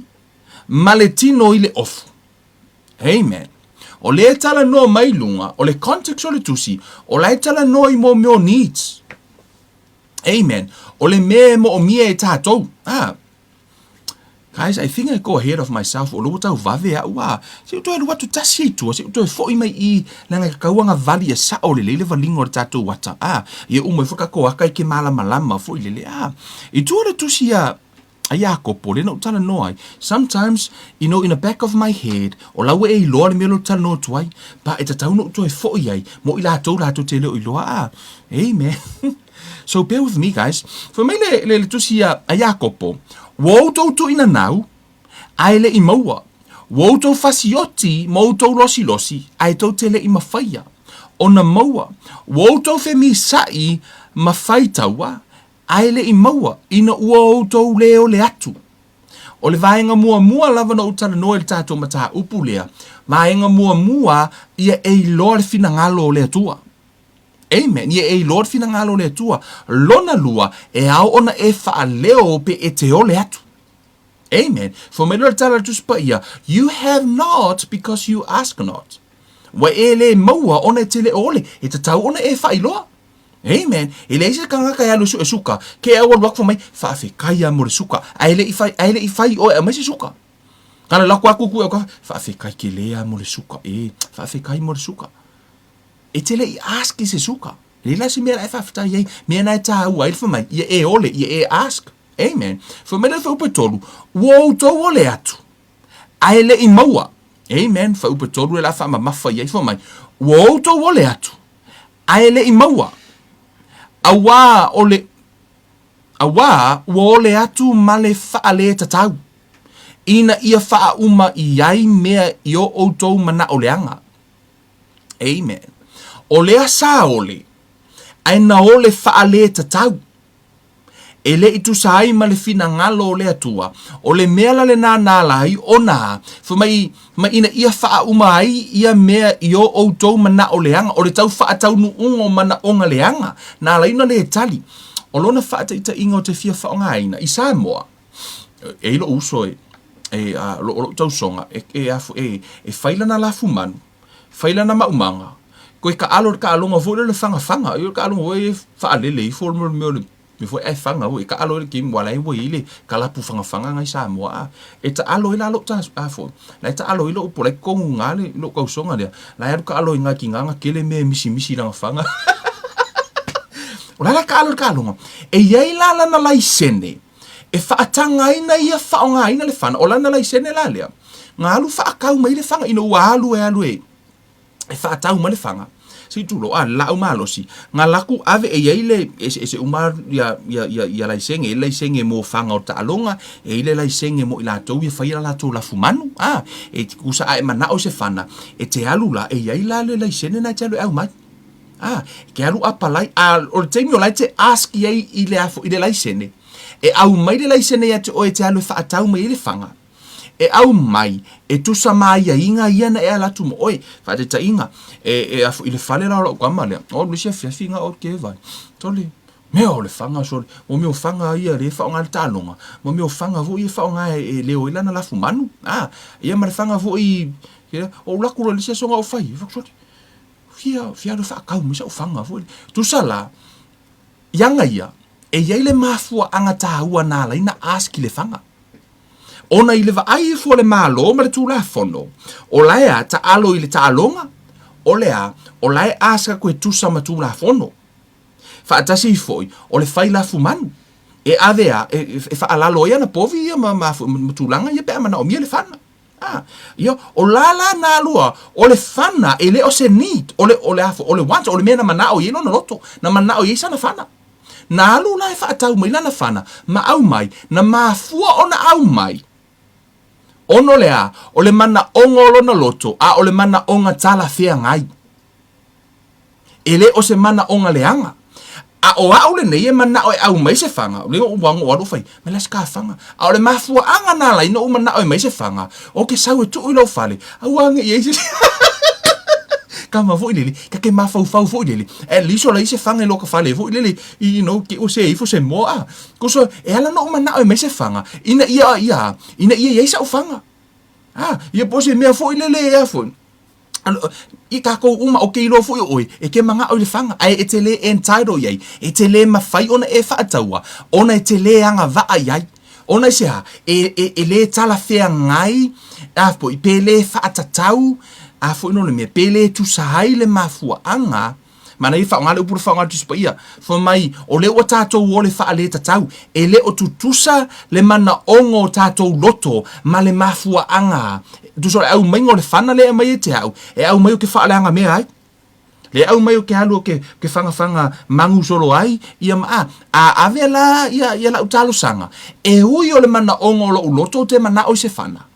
ma le tino i le ofu. Amen. O lea e talanoa mai luga, o le context o le tusi, o la e talanoa i mō mea o needs. Amen. O le mea e moomia e tātou. Ah. Guys, I think I go ahead of myself, o lea ua tau vave au a, se i ou toe alu atu tasi ai i tua, se i ou toe foi mai i i, leaga e tatau ona vali ia sao lelei le valiga o le tatou ata, a, ia uma ifo le tatou ata i ke malamalama foi lele, a. I tua o le tusi a, a Iakopo, lea na ou talanoa ai, sometimes, you know, in the back of my head, o la ua e iloa le mea lea ou te talanoa atu ai, but e tatau ona ou toe foi ai, mo i latou latou te le o iloa, a. Amen. So bear with me guys. Fai mai le, le, le tusi a, a Iakopo, Ua outou tuuinanau, ae le i maua. Ua outou fasioti ma outou losilosi, ae tou te le i mafaia ona maua. Ua outou femisaʻi ma faitaua, ae le i maua, ina ua outou lē ole atu. O le vaega muamua lava na ou talanoa i le tatou mataupu lea, vaega muamua ia e iloa le finagalo o le Atua. Amen. Ia e iloa le finagalo o le Atua. Lona lua, e ao ona e faaleo pe e te ole atu. Amen. Fai mai loa le tala a le Tusi Paia, You have not because you ask not. Ua e le maua ona e te le o ole, e tatau ona e faailoa. Amen. E leai se tagata e alu e sue suka, ke au alu atu fai mai, faafetai lava mo le suka, ae le i fai, ae le i fai oe e aumai se suka. Kala lako atu ku e ka, faafetai tele lava mo le suka, e, faafetai mo le suka. E te le i ask i se suka. Leai la se mea la e faafetai ai, mea na e tāua ai le fai mai, ia e ole, ia e ask. Amen. Fai mai le fuaiupu e tolu, ua outou ole atu, ae le i maua. Amen. Fuaiupu e tolu e la faamamafa i ai, fai mai, ua outou ole atu, ae le i maua. Auā o le, auā ua ole atu ma le faaletatau, ina ia faauma i ai mea i o outou manaʻo leaga. Amen. O lea sa ole, ae na ole faaletatau. E le i tusa ai ma le finagalo o le Atua, o le mea la lena na ala ai ona fai mai, ma ina ia faauma ai ia mea i o outou manao leaga, o le tau faataunuuga o manaoga leaga, na ala ai ona le tali. O lona faataitaiga ou te fia faaaogaina, i Samoa, e i ai lou uso e, e, a, o lou tausoga, e, e, a, e, e fai lana lafumanu, fai lana maumaga, toe taalo i le taaloga foi lea o le fagafaga, o le taaloga foi lea e faalele ifo le mea o le mea foi ae faga foi, e taalo ai le game aua o la e ua i ai le kalapu fagafaga na i Samoa a. E taalo ai la lou ta, a foi, la e taalo ai lou, po o la e totonu i ina lou tausoga lea, la e alu taalo ai i ina i tina na tele mea e misimisi i lana faga. O la e la taalo i le taaloga. E i ai la lana laisene e faatagaina ia faaaogaina le fana, o lana laisene la lea, na alu faatau mai le faga ina ua alu e alu e e faatau mai le faga, se i tulou, a, le laau malosi, na laku ave e i ai le, eseese uma ia, ia, ia, ia laisene, e i ai le laisene mo faga o taaloga, e i ai le laisene mo i latou ia faia a latou lafumanu, a, e tusa a e manao i se fana, e te alu la, e i ai la le laisene na e te alu e aumai. A, e te alu apalai, a o le taimi o la e te ask i ai i le, i le laisene, e aumai le laisene ia te oe e te alu e faatau mai ai le faga, E aumai, e tusa ma aiaiga ia na e ala atu ma oe. Faataitaiga, e, e afu i le fale la o lau tama lea, o le isi afiafi na o ke vai. Sole, mea o le faga sole, mo mea o faga ia le faaaoga i le taaloga, mo mea o faga foi ia e faaaoga e leo ai lana lafumanu. A, ia ma le faga foi, ia, ou alu atu loa i le isi aso na ou fai ai, sole, fia, fia alu e faatau mai sau faga foi lea. Tusa la, i aga ia, e i ai le mafuaaga taua na ala ai ona ask i le faga. Ona i le vaai ifo a le Malo ma le Tulafono, o la e a taalo i le taaloga, o le a, o la e ask atu e tusa ma Tulafono. Faatasi ai foi, o le fai lafumanu, e ave a, e, e faalalo ai ana povi ia ma, ma, ma tulaga ia pe a manaomia le fana. A, ia, o la la na alua, o le fana e le o se need, o le, o le a, o le want, o le mea na manao i ai lona loto, na manao i ai sana fana. Na alu la e faatau mai lana fana ma aumai, na mafua ona aumai, ona o le a? O le manaoga o lona loto, a o le manaoga talafeagai. E le o se manaoga leaga. A o au lenei e manao e aumai se faga, lea ua ou alu fai, mai la se ka faga. A o le mafuaaga na ala ai ona ou manao e aumai se faga, o ke sau e tuu i lou fale, aua ne i i ai se kama foi lele, ka ke mafaufau foi lele, at least o la i ai se faga i lo ka fale foi lele, you know, ke ua se ifo se moa a. Ko so, e ala ona ou manao e aumai se faga, ina ia, ia, ina ia i ai sau faga. A, ia po o se mea foi lele e a foi, I kākou uma, o ke iloa foi o ʻoe, e ke manaʻo i le faga, ae e te lē entitle i ai, e te lē mafai ona e faataua, ona e te lē agavaa i ai. Ona i se aha? E, e, e lē talafeagai, a foi, pe lē faatatau, a foi no le mea, pe lē tusa ai le mafuaaga, Manaia faaaoga le upu le faaaoga le Tusi Paia, fai mai, o lea ua tatou ole faaletatau, e le o tutusa le manaoga o tatou loto ma le mafuaaga. Tusa o le aumaiga o le fana lea e aumai e te au, e aumai ou te faaleaga mea ai. Le aumai ou te alu ou te, te fagafaga magu solo ai, ia ma a, a ave la ia, ia lau talosaga, e ui o le manaoga o lou loto ou te manao i se fana.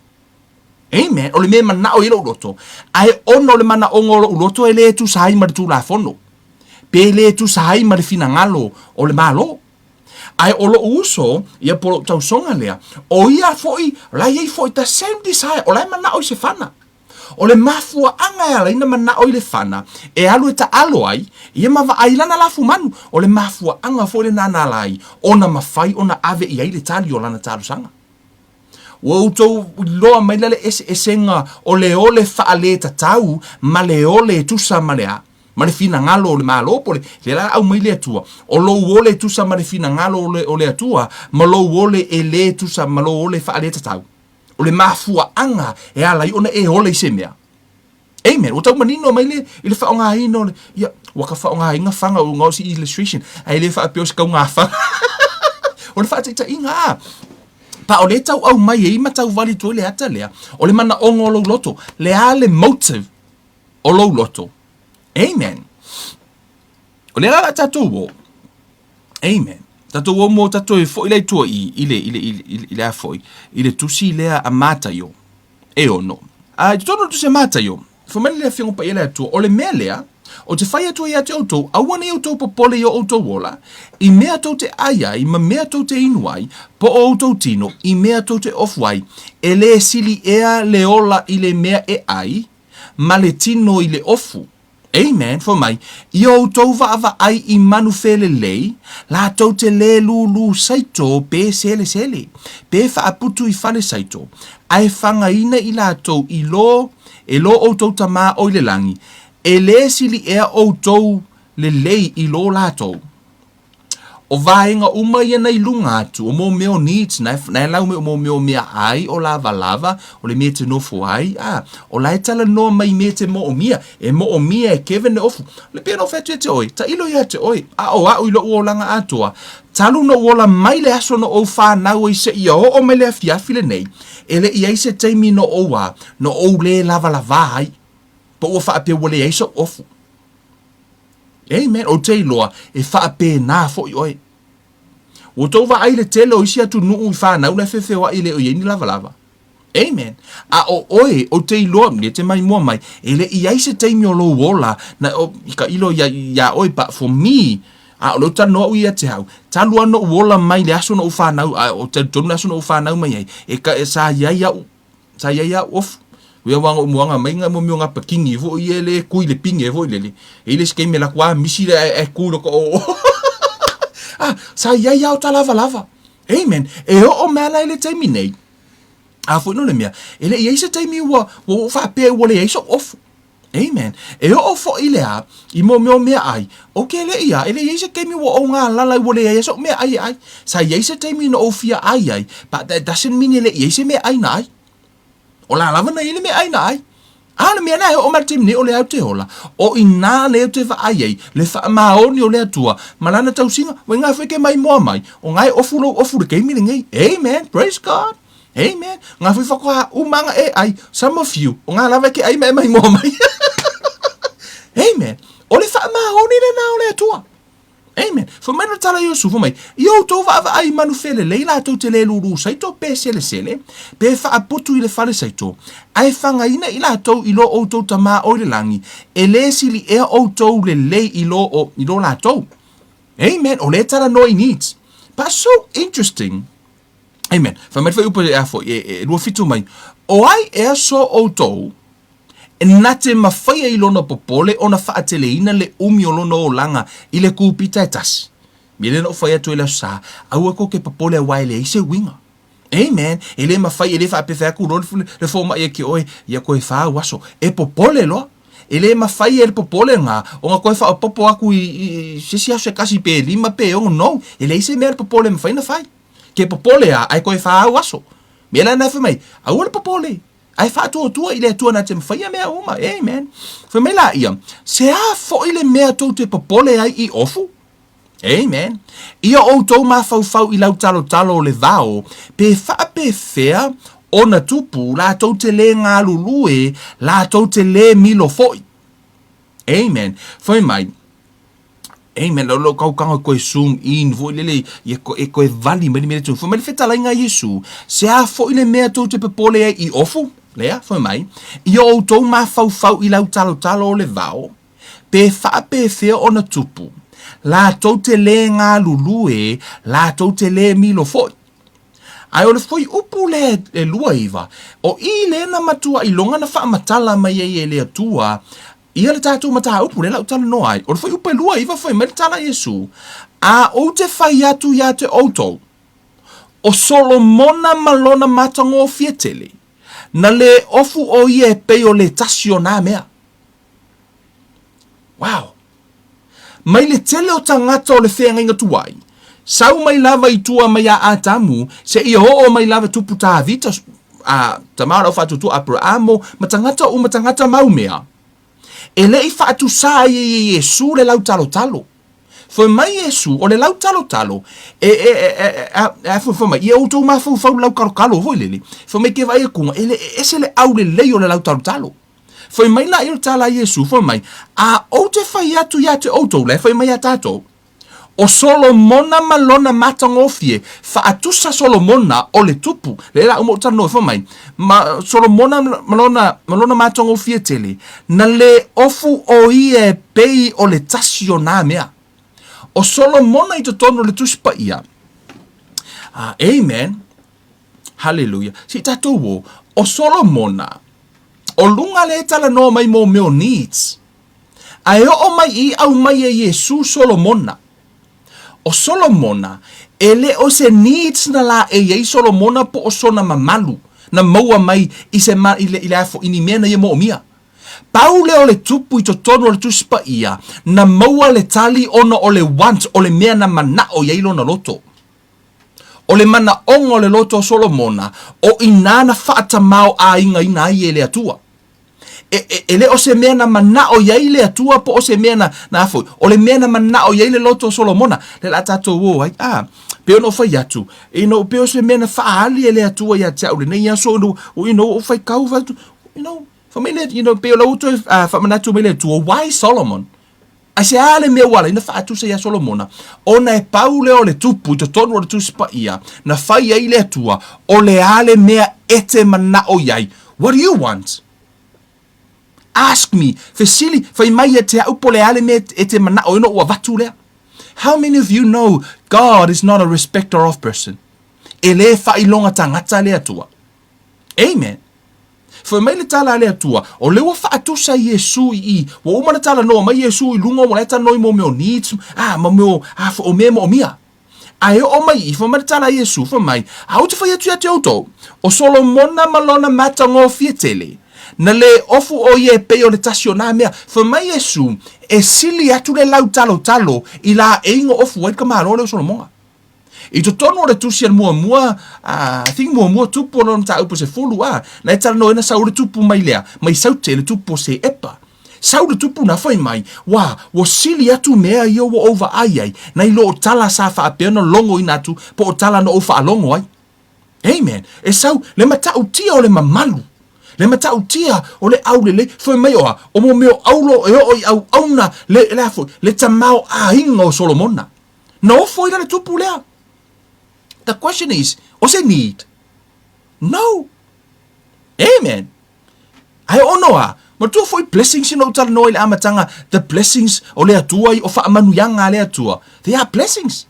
Amen. O le mea e manao i ai lou loto, ae ona o le manaoga o lou loto e le tusa ai ma le Tulafono, pe le tusa ai ma le finagalo o le Malo. Ae o lou uso, ia po o lou tausoga lea, o ia foi, o la e i ai foi the same desire, o la e manao i se fana. O le mafuaaga e ala ai ona manao i le fana, e alu e taalo ai, ia ma vaai lana lafumanu. O le mafuaaga foi lena na ala ai ona mafai ona ave i ai le tali o lana talosaga. Ua outou iloa mai la le eseesega o le ole faaletatau ma le ole e tusa ma le a? Ma le finagalo o le Malo po o le, lea la aumai le Atua, o lou ole e tusa ma le finagalo o le, o le Atua ma lou ole e le tusa ma lou ole faaletatau. O le mafuaaga e ala ai ona e ole i se mea. Amen. Ua tau manino mai le, i le faaaogaina o le, ia, ua ka faaaogaina faga o o se illustration, ae le faapea o se kauga faga. O le faataitaiga a, pa o le tau aumai ai ma tau vali atu ai le ata lea, o le manaoga o lou loto, le a le motive o lou loto. Amen. O lea la la tatou o. Amen. Tatou o mo tatou e foi lai tua i, i le, i le, i le, i le a foi, i le tusi lea a Mataio. E ono. A i totonu o le Tusi a Mataio, fai mai le Afioga Paia le Atua, o le mea lea, Ou te fai atu ai ia te outou, aua nei outou popole i o outou ola, i mea tou te ʻai ai ma mea tou te inu ai, po o outou tino, i mea tou te ofu ai, e lē sili ea le ola i le mea e ʻai, ma le tino i le ofu. Amen. Fai mai, i o outou vaavaai i manu felelei, latou te lē lūlū saito pe selesele, pe faaputu i fale saito, ae fagaina i latou i lo e lo outou Tamā o i le lagi, e lē sili ea outou lelei i lo latou. O vaega uma ia na i luga atu, o mō mea o needs, na e, na e lau mai o mō mea o mea ai, o lavalava, o le mea e te nofo ai, a, o la e talanoa mai i mea e te moomia, e moomia e Kevin le ofu. Le pei ona ou fai atu ia te oe, tailo ia te oe, a o a'u i lo'u olaga atoa, talu na ou ola mai le aso na ou fanau ai seia oo mai le afiafi lenei, e le i ai se taimi na ou a, na ou lē lavalavā ai, po ua faapea ua leai so'u ofu. Amen. Ou te iloa, e faapena foi oe. Ua outou vaai i le tele o isi atunuu i fanau la e feofeoai e le o i ai ni lavalava. Amen. A o oe, ou te iloa, e te maimoa mai, e le i ai se taimi o lou ola, na, o, i ka ilo ia, iā oe, but for me, a o lea ou talanoa au ia te au, talu lava ona ou ola mai le aso na ou fanau, a o talitonu le aso na ou fanau mai ai, e ka, e, sa i ai au, Sa i ai au ofu. Uia wanga o muanga mai nga mo mio nga pakingi fo i ele kui le pinge fo i lele. E ile se me la kwa misi le e kui lo ko o. Ah, sa i ai au ta lava lava. Amen. E o o mea la i le taimi nei. A foi no le mea. E le i ai se taimi ua, ua ua faapea ua leai so'u ofu. Amen. E oo foi le a, i mo mea o meaʻai, o ke le ia, e le i ai se taimi ua ou galala ua leai ai soʻu meaʻai e ʻai. Sa i ai se taimi na ou fia ʻai ai, but that doesn't mean e le i ai se meaʻai na ʻai. O la lava na i ai le meaʻai na ʻai. A o le mea lea e oo mai le taimi nei o le au te ola, o inā le au te vaai ai, le faamaoni o le Atua, ma lana tausiga, ua inā foi ke maimoa mai, o ngā e ofu lou ofu le keimi lenei. Amen. Praise God. Amen. Ngā whui whakoha umanga e ai, some of you, o ngā lava e ke ai me e maimoa mai. Amen. O le whaamaoni le nā o le Atua. Amen. Fai mai le tala i Iosu, fai mai, i outou vaavaai i manu felelei latou te lē lūlū saito pe selesele, pe faaputu i le fale saito, ae fagaina i latou i lo outou Tamā o i le lagi, e lē sili ea outou lelei i lo o, i lo latou. Amen. O le tala noa i needs. But so interesting. Amen. Fai mai le fuaiupu e a foi, e, e, 27 mai. O ai ea so outou, na te mafaia i lona popole ona faateleina le umi o lona olaga i le kūpita e tasi. Mea lea na ou fai atu ai le aso sa, aua kou ke popole auā e leai se uiga. Amen. E le mafai, e le faapefea atu loa le, le fomai ia ke oe, ia koe whāu aso. E popole loa. E le mafai e le popole ngā, ona koe whaopopo aku i, i, i se isi aso e kasi pe lima pe ono, no. E leai se mea le popole e mafai na fai. Ke popole a, ae koe whaau aso. Mea la na fai mai, aua le popole, ae whaatuatua i le Atua na te mawhaia mea uma. Amen. Fai mai la ia, se a foi le mea tou te popole ai i ofu? Amen. Ia outou mafaufau i lau talotalo o le vao, pe faapefea ona tupu, latou te lē galulue, latou te lē milo foi. Amen. Fai mai, Amen. Lo lo kau kanga koe zoom in foi lele ia ko e koe vali mai le mea tu. Fai mai le fetalaiga a Iesu, se a foi le mea tou te popole ai i ofu? Lea, fai mai, ia outou mafaufau i lau talotalo o le vao, pe faapefea ona tupu, latou te lē galulue, latou te lē milo foi. Ae o le fuaiupu lea e 29, o i lea na matuailoga na faamatala mai ai e le Atua ia le tatou mataupu lea la ou talanoa ai. O le fuaiupu e 29 fai mai le tala a Iesu, A ou te fai atu iā te outou, o Solomona ma lona matagofie tele, na lē ofu o ia e pei o le tasi o nā mea. Wow! Mai le tele o tagata o le feagaiga tuai, sau mai lava i tua mai a Atamu, seia oo mai lava tupu Tāvita, a, tama o lau faatuatua Aperamo, ma tagata uma tagata mau mea. E le i faatusā ai e Iesu le lautalotalo. Fai mai Iesu, o le lautalotalo, e, e, e, e, e, e, e, fai mai, ia outou mafaufau le laukalokalo foi lele. Fai mai ke vaai akuga, e le e ese le aulelei o le lautalotalo. Fai mai la ia le tala a Iesu, fai mai, A ou te fai atu ia te outou, la e fai mai ia tatou, O Solomona ma lona matagofie, faatusa Solomona o le tupu, lea la uma ou talanoa fai mai, ma Solomona ma lona, ma lona matagofie tele, na lē ofu o ia e pei o le tasi o nā mea. O Solomona i totonu o le Tusi Paia. Amen. Haleluia. Se i tatou o, o Solomona, o luga lea e talanoa mai mo mea o needs. A e oo mai i aumai e Iesu Solomona. O Solomona, e le o se needs na laei ai Solomona po o sona mamalu na maua mai i se ma, i le, i le a foi ni mea na ia moomia. Pau lea o le tupu i totonu o le Tusi Paia, na maua le tali ona o le want, o le mea na manao i ai lona loto. O le manaoga o le loto o Solomona, o inā na faatamaoaigaina ai e le Atua. E, e, e le o se mea na manao i ai le Atua po o se mea na, na foi. O le mea na manao i ai le loto o Solomona, le la tatou o ai. Ah, pei ona ou fai atu, you know, pei o se mea na faaali e le Atua ia te au lenei aso, you know, you know, ou faitau, fai atu, you know, fai mai le, you know, pei o lau toe faamanatu mai le Atua, why Solomon? Aisea le mea ua ala ai ona faatusa iā Solomona? Ona e pau lea o le tupu i totonu o le Tusi Paia, na fai ai le Atua, o le a le mea e te manao i ai? What do you want? Ask me, fesili, fai mai ia te au po o le a le mea e te manao ai ona ou avatu lea. How many of you know God is not a respecter of person? E lē faailoga tagata le Atua. Amen. Fai mai le tala a le Atua, o lea ua faatusa Iesu i i, ua uma ona talanoa mai Iesu i luga, ua la e talanoa i mo mea o needs, a, ma mea o, a, o mea e moomia. A e oo mai i i, fai mai le tala a Iesu, fai mai, A ou te fai atu ia te outou, o Solomona ma lona matagofie tele, na lē ofu o ia e pei o le tasi o nā mea. Fai mai Iesu, e sili atu le lautalotalo i laeiga ofu ai le tamaloa lea o Solomona. I totonu o le tusi a le muamua, I think muamua tupu o lona mataupu 10, a, na e talanoa ai na sau le tupu mai lea, mai Saute le tupu o Seepa. Sau le tupu na fai mai, wa, ua sili atu mea ia ua ou vaai ai, nai lo o tala sa faapea ona logoina atu po o tala na ou faalogo ai. Amen. E sau le matautia o le mamalu, le matautia o le aulelei, fai mai o a, o mo mea o aulo e oo i auauna le, le a foi, le tamaoaiga o Solomona. Na ofo ai la le tupu lea. The question is, o se need? No. Amen. Ae ono a, matua foi blessings ina ou talanoa i le amataga, the blessings o le Atua i o faamanuiaga a le Atua. They are blessings.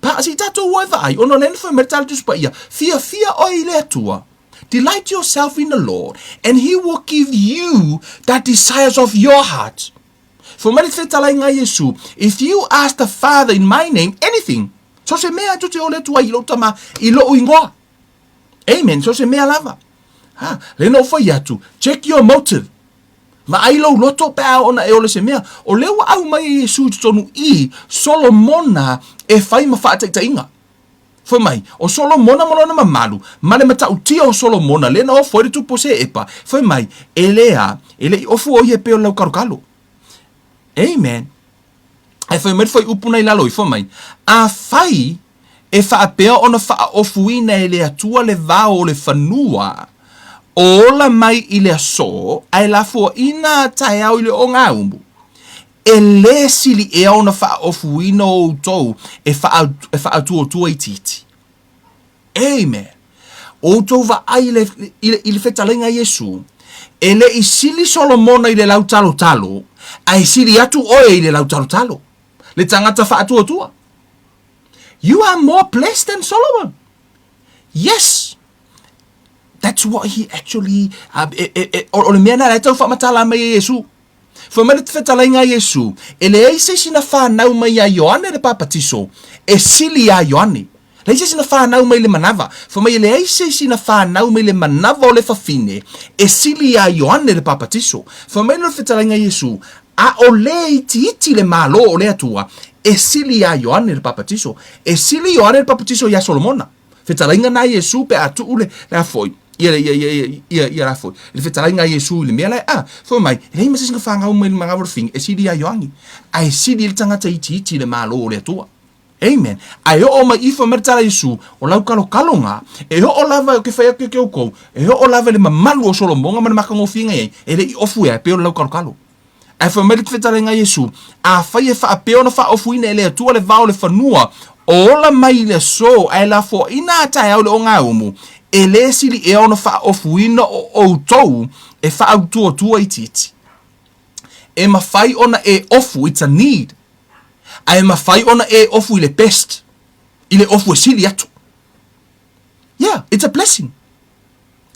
Pa, se i tatou o e vaai, ona o lea na fai mai le tala Tusi Paia, fiafia oe i le Atua. Delight yourself in the Lord, and he will give you the desires of your heart. Fai mai le fetalaiga a Iesu, If you ask the Father in my name anything, so se mea tou te ole atu ai i lou Tama i lou ingoa. Amen, so se mea lava. Ha, lea na ou fai atu, check your motive. Vaai lou loto pe a ona e ole se mea. O lea ua aumai e Iesu i totonu i Solomona e fai ma faataitaiga. Fai mai, o Solomona ma lona mamalu, ma le matautia o Solomona, lea na ofo ai le tupu o Seepa, fai mai, e le a, e le i ofu o ia e pei o le laukalokalo. Amen. Ae fai mai le fuaiupu na i lalo ifo mai, Afai e faapea ona faaofuina e le Atua le vao o le fanua, o ola mai i le aso, ae lafoaina a taeao i le ogaumu, E lē sili ea ona faaofuina o outou e faatuatua itiiti. Amen. O outou vaai i le, i le, i le fetalaiga a Iesu, e le i sili Solomona i le lautalotalo, ae sili atu oe i le lautalotalo, le tagata faatuatua. You are more blessed than Solomon. Yes. That's what he actually, e, e, e, o, o le mea na la e tau faamatala mai e Iesu. Fai mai le fetalaiga a Iesu, E leai se isi na fanau mai iā Ioane le Papatiso e sili iā Ioane. Leai se isi na fanau mai le manava. Fai mai e leai se isi na fanau mai le manava o le fafine e sili iā Ioane le Papatiso. Fai mai le fetalaiga a Iesu, Aʻole itiiti le Malo o le Atua e sili iā Ioane le Papatiso. E sili Ioane le Papatiso iā Solomona. Fetalaiga na Iesu pe a tuu le, le a foi, ia, ia, ia, ia, ia, ia la foi. Le fetalaiga a Iesu i le mea la e, a, fai mai, e leai ma se isi na fangau mai le mangawa o le fini, e sili ia Ioani. A e sili le tagata itiiti i le Malo o le Atua. Amen. A e oo mai ifo mai le tala a Iesu, o lau kalokaloga, e oo lava, ou te fai atu ia te outou, e oo lava i le mamalu o Solomoga ma le matagofie na i ai, e le i ofu ea e pei o le laukalokalo. Ae fai mai le fetalaiga a Iesu, Afai e faapea ona faaofuina e le Atua le vao o le fanua, o ola mai i le aso ae lafoaina a taeao i le ogaumu, e le sili ea ona faaofuina o outou e faautuatua itiiti? E mafai ona e ofu, it's a need, ae mafai ona e ofu i le best, i le ofu e sili atu. Yeah, it's a blessing.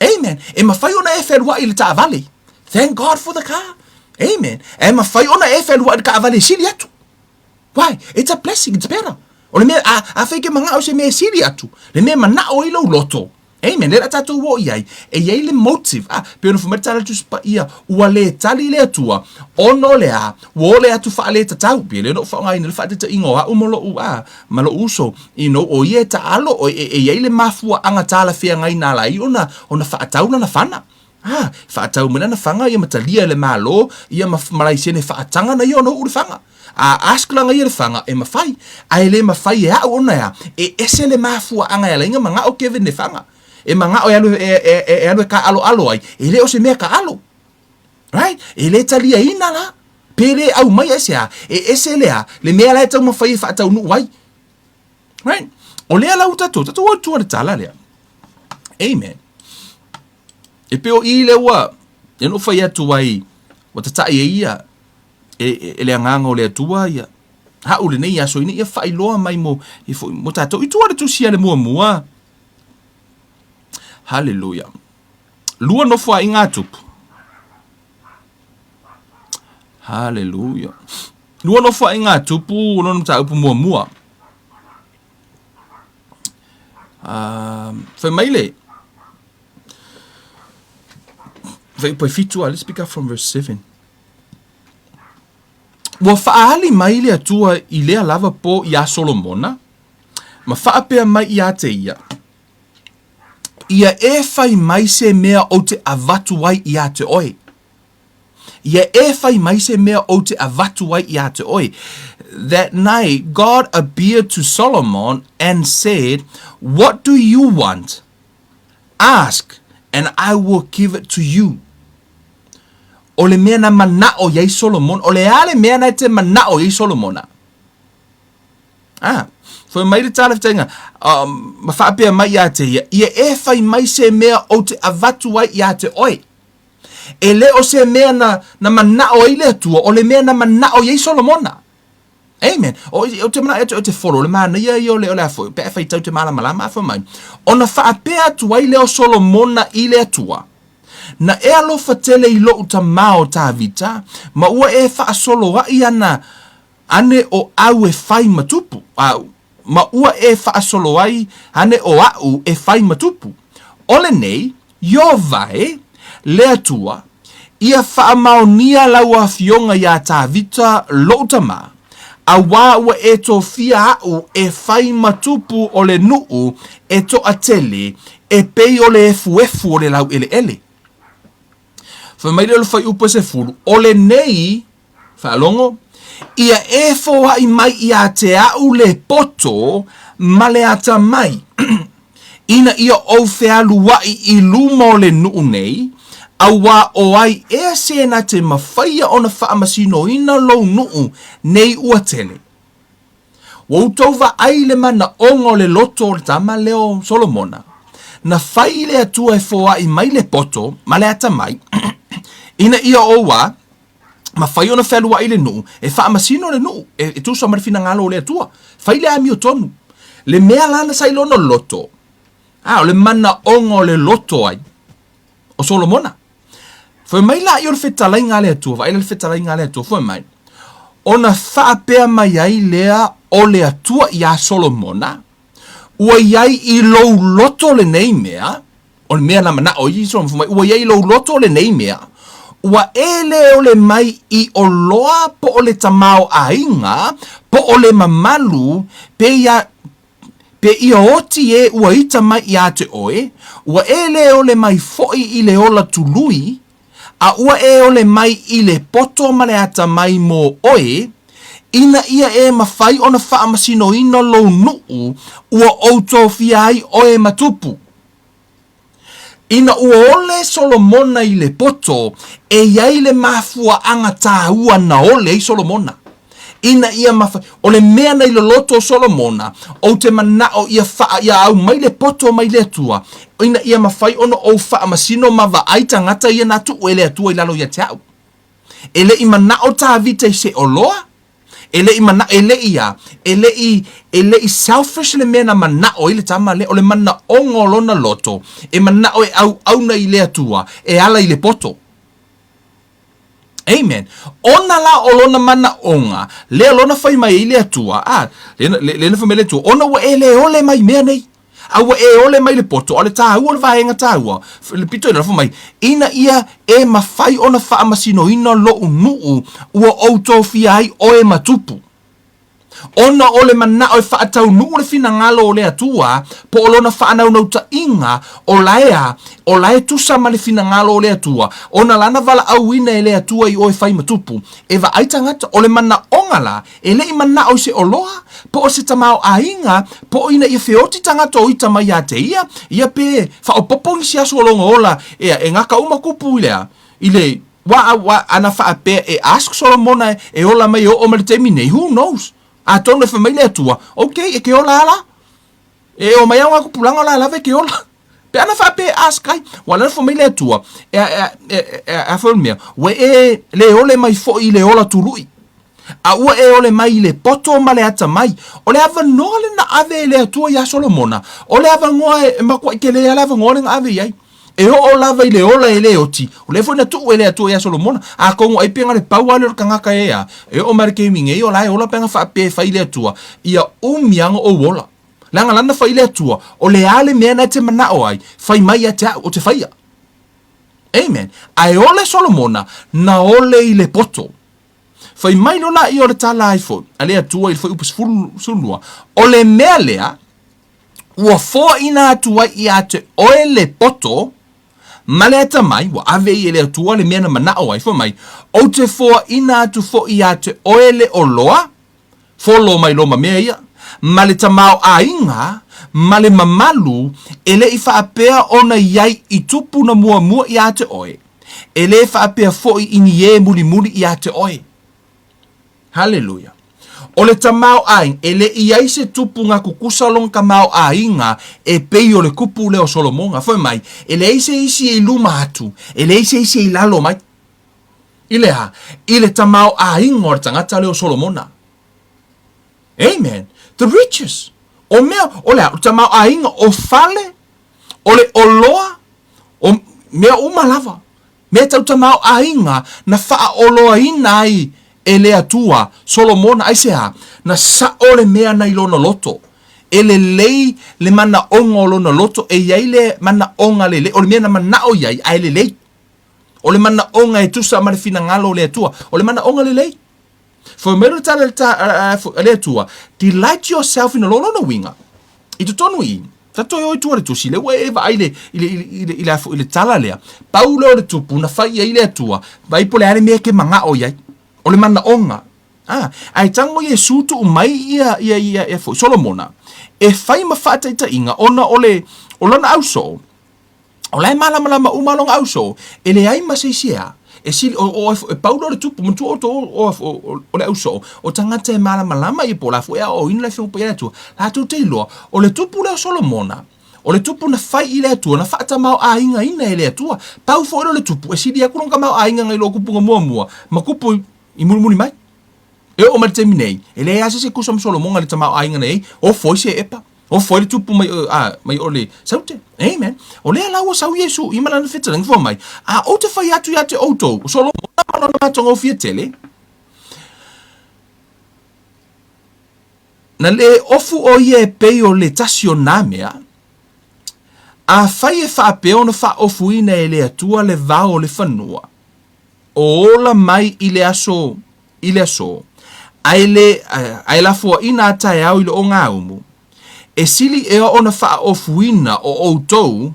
Amen. E mafai ona e fealuai i le taavale. Thank God for the car. Amen. E mafai ona e fealuai i le taavale e sili atu. Why? It's a blessing, it's better. O le mea, a, afai ke manao se mea e sili atu, le mea manao ai lou loto. Amen. Lea la tatou o i ai, e i ai le motive. Ah, pei ona fai mai le tala Tusi Paia, ua le tali le Atua, ona o le a, ua ole atu faaletatau. Pei lea na ou faaaogaina le faataitaiga o a'u ma lo'u, ah, ma lo'u uso, you know, o ia e taalo, o, e, e i ai le mafuaaga talafeagai na ala ai ona, ona faatau lana fana. Ah, faatau mai lana faga ia ma talia e le Malo, ia ma, ma laisene faataga na ia ona uu le faga. A ask lana ia le faga, e mafai, ae le mafai e a'u ona e a, e ese le mafuaaga e ala ai ona mana'o Kevin le faga. E mana'o e alu e, e, e, e alu e kaaloalo ai, e le o se mea kaalo. Right? E le taliaina la. Pe le aumai aisea, e ese le a, le mea la e taumafai e faataunuu ai. Right? O lea la ua tatou, tatou o i tua le tala lea. Amen. E pei o i lea ua, e no fai atu ai, ua tata'i e ia, e, e, e le agaga o le Atua ia, ha'u lenei aso ina ia faailoa mai mo, i foi, mo tatou. I tua le tusi a le muamua. Hallelujah. Lua nofoaiga a Tupu. Hallelujah. Lua nofoaiga a Tupu, o lona mataupu muamua. Uh, fai mai le, fai fitu a, let's pick up from verse 7. Ua faaali mai le Atua i lea lava po iā Solomona, ma faapea mai iā te ia, Ia e fai mai se mea ou te avatu ai iā te oe. Ia e fai mai se mea ou te avatu ai iā te oe. That night God appeared to Solomon and said, What do you want? Ask, and I will give it to you. O le mea na mana'o i ai Solomona, o le a le mea na e te mana'o i ai Solomona? Ah, fai mai le tala fetainga, um, ma faapea mai ia te ia, ia e fai mai se mea ou te avatu ai ia te oe. E le o se mea na, na mana'o ai le Atua, o le mea na mana'o i ai Solomona. Amen. O, o te manaʻo atu o te follow, le manaia ia o le, o le a foi, pe a faitau te malamalama a fai mai. Ona faapea atu ai lea o Solomona i le Atua, Na e alofa tele i loʻu tamā o Tāvita, ma ua e faasoloaʻi ana ane o au e fai ma tupu, a, ma ua e faasolo ai ane o aʻu e fai ma tupu. O lenei, Ieova e, le Atua, ia faamaonia lau afioga iā Tāvita loʻu tamā, auā ua e tofia aʻu e fai ma tupu o le nuʻu e toʻatele e pei o le efuefu o le lauʻeleʻele. Fai mai lea o le fuaiupu e sefulu, o lenei, Faalogo, ia e foai mai iā te aʻu le poto ma le atamai, ina ia ou fealuaʻi i luma o le nuʻu nei, auā o ai ea se na te mafaia ona faamasinoina lou nuʻu nei ua tele. Ua outou vaai i le manaoga o le loto o le tama lea o Solomona, na fai i le Atua e foai mai le poto ma le atamai, ina ia ou a, mafai ona fealuai le nuu, e faamasino le nuu, e, e tusa ma le finagalo o le Atua. Fai le amiotonu. Le mea lana sa i lona loto, a, o le manaoga o le loto ai, o Solomona. Fai mai la i o le fetalaiga a le Atua, vaai la le fetalaiga a le Atua, fai mai, ona faapea mai ai lea o le Atua iā Solomona, ua i ai i lou loto lenei mea, O le mea na manaʻo i Solomona fai mai, ua i ai i lou loto lenei mea, ua e le ole mai i oloa po o le tamaoaiga, po o le mamalu, pe ia, pe ia oti e ua ita mai iā te oe, ua e le ole mai foʻi i le ola tului, a ua e ole mai i le poto ma le atamai mō oe, ina ia e mafai ona faamasinoina lou nuʻu ua ou tofia ai oe ma tupu. Ina ua ole Solomona i le poto, e i ai le mafuaaga taua na ole ai Solomona. Ina ia mafai, o le mea na i loloto o Solomona, ou te manao ia faa, ia aumai le poto mai le Atua, ina ia mafai ona ou faamasino ma vaai tagata ia na tuu e le Atua i lalo ia te au. E le i manao Tavita i se oloa, E le i mana, e le i a, e le i, e le i selfish le mea na manao ai le tama lea, o le manaoga o lona loto, e manao e auauna i le Atua, e ala i le poto. Amen. Ona la o lona manaoga, lea lona fai mai ai le Atua, a, lea, lea na fai mai le Atua, ona ua e le ole mai i mea nei. A ua e ole mai le poto, a o le taua o le vaega taua, le pito i lalo fai mai, ina ia e mafai ona faamasinoina lou nuu ua ou tofia ai oe ma tupu. Ona o le manao e faataunuu le finagalo o le Atua, po o lona faanaunautai-ga, o la e a, o la e tusa ma le finagalo o le Atua, ona lana valaauina e le Atua i oe fai ma tupu, e vaai tagata, o le manaoga la, E le i manao i se oloa, po o se tamaoaiga, po o ina ia feoti tagata o ita mai ia te ia, ia pe faaopoopo nisi aso o lona ola, ea, e gata uma kupu i le a, i le wa a wa ana faapea e ask Solomona e ola mai e oo mai le taimi nei, who knows? Atonu e fai mai le Atua, ok, e ke ola a la. E oo mai a ona kupulaga o la lava e ke ola. Pe ana faapea e ask ai, ua lana fai mai le Atua, e, e, e, e, a fai o le mea, ua e le ole mai foi i le ola tului, a ua e ole mai i le poto ma le atamai. O le avanoa le na ave e le Atua iā Solomona, o le avanoa e matuai tele lava le avanoa le na ave i ai. E oo lava i le ola e le oti, o lea foi na tuu e le Atua iā Solomona. Atonu ai pe na le pau lava lea o le tagata e a, e oo mai le taimi nei o la e ola pe ana faapea e fai le Atua, ia umi lava ona ou ola. Leaga lana fai le Atua, o le a le mea na e te manao ai, fai mai ia te au, o te faia. Amen. Ae ole Solomona, na ole i le poto. Fai mai loa laia o le tala ai foi a le Atua i le fuaiupu 12, o le mea lea ua foaina atu ai ia te oe le poto ma le atamai, ua ave i e le Atua le mea na manao ai, fai mai, ou te foaina atu foi ia te oe le oloa, Folo mai loa ma mea ia, ma le tamaoaiga ma le mamalu e le i faapea ona i ai i tupuna muamua ia te oe, e le faapea foi i ni ē mulimuli ia te oe. Haleluia! O le tamaoaiga, e le i ai se tupuga kukusa lona tamaoaiga e pei o le kupu lea o Solomona, fai mai, e leai se isi e i luma atu, e leai se isi e i lalo mai. I le a? I le tamaoaiga o le tagata lea o Solomona. Amen. The riches. O mea, o le a? O le tamaoaiga o fale, o le oloa, o mea uma lava. Mea tau tamaoaiga na faaoloaina ai e le Atua Solomona. Aisea? Na sao le mea na i lona loto. E lelei le manaoga o lona loto, e i ai le manaoga lelei, o le mea na manao i ai, ae lelei. O le manaoga e tusa ma le finagalo o le Atua. O le manaoga lelei. Fai mai le tala a le Atua, delight yourself in the Lord. Lona uiga, i totonu i i, ta toe o i tua le tusi, lea ua e vaai i le, i le, i le, i le, i le, i le tala lea, pau lea o le tupu na fai i ai le Atua, vaai po o le a le mea e te manao i ai. O le manaoga. Ah, ae tago Iesu tuu mai ia, ia, ia, ia foi, Solomona, e fai ma faataitaiga ona o le, o lona ausoo, O la e malamalama uma lona ausoo, e leai ma se isi e a, e sili, o, o, e pau lea o le tupu, manatua outou o, o, o, o le ausoo, o tagata e malamalama ia po o la foi e aoaoina le Afioga Paia a le Atua, latou te iloa, o le tupu lea o Solomona, o le tupu na fai i le Atua, na faatamaoaigaina e le Atua, pau foi lea o le tupu, e sili atu lona tamaoaiga nai lo kupuga muamua, ma kupu i mulimuli mai. E oo mai le taimi nei, e leai lava se isi e tusa ma Solomona i le tamaoaiga na i ai, ofo ai se epa. Ofo ai le tupu mai, a, mai o le saute. Amen. O lea la ua sau Iesu i ma lana fetalaiga fua mai, a ou te fai atu ia te outou, o Solomona ma lona matagofie tele, na le ofu o ia e pei o le tasi o nā mea, afai e faapea ona faaofuina e le Atua le vao o le fanua, o ola mai i le aso i le aso, ae le, ae lafoaina a taeao i le ogāumu, e sili ea ona faaofuina o outou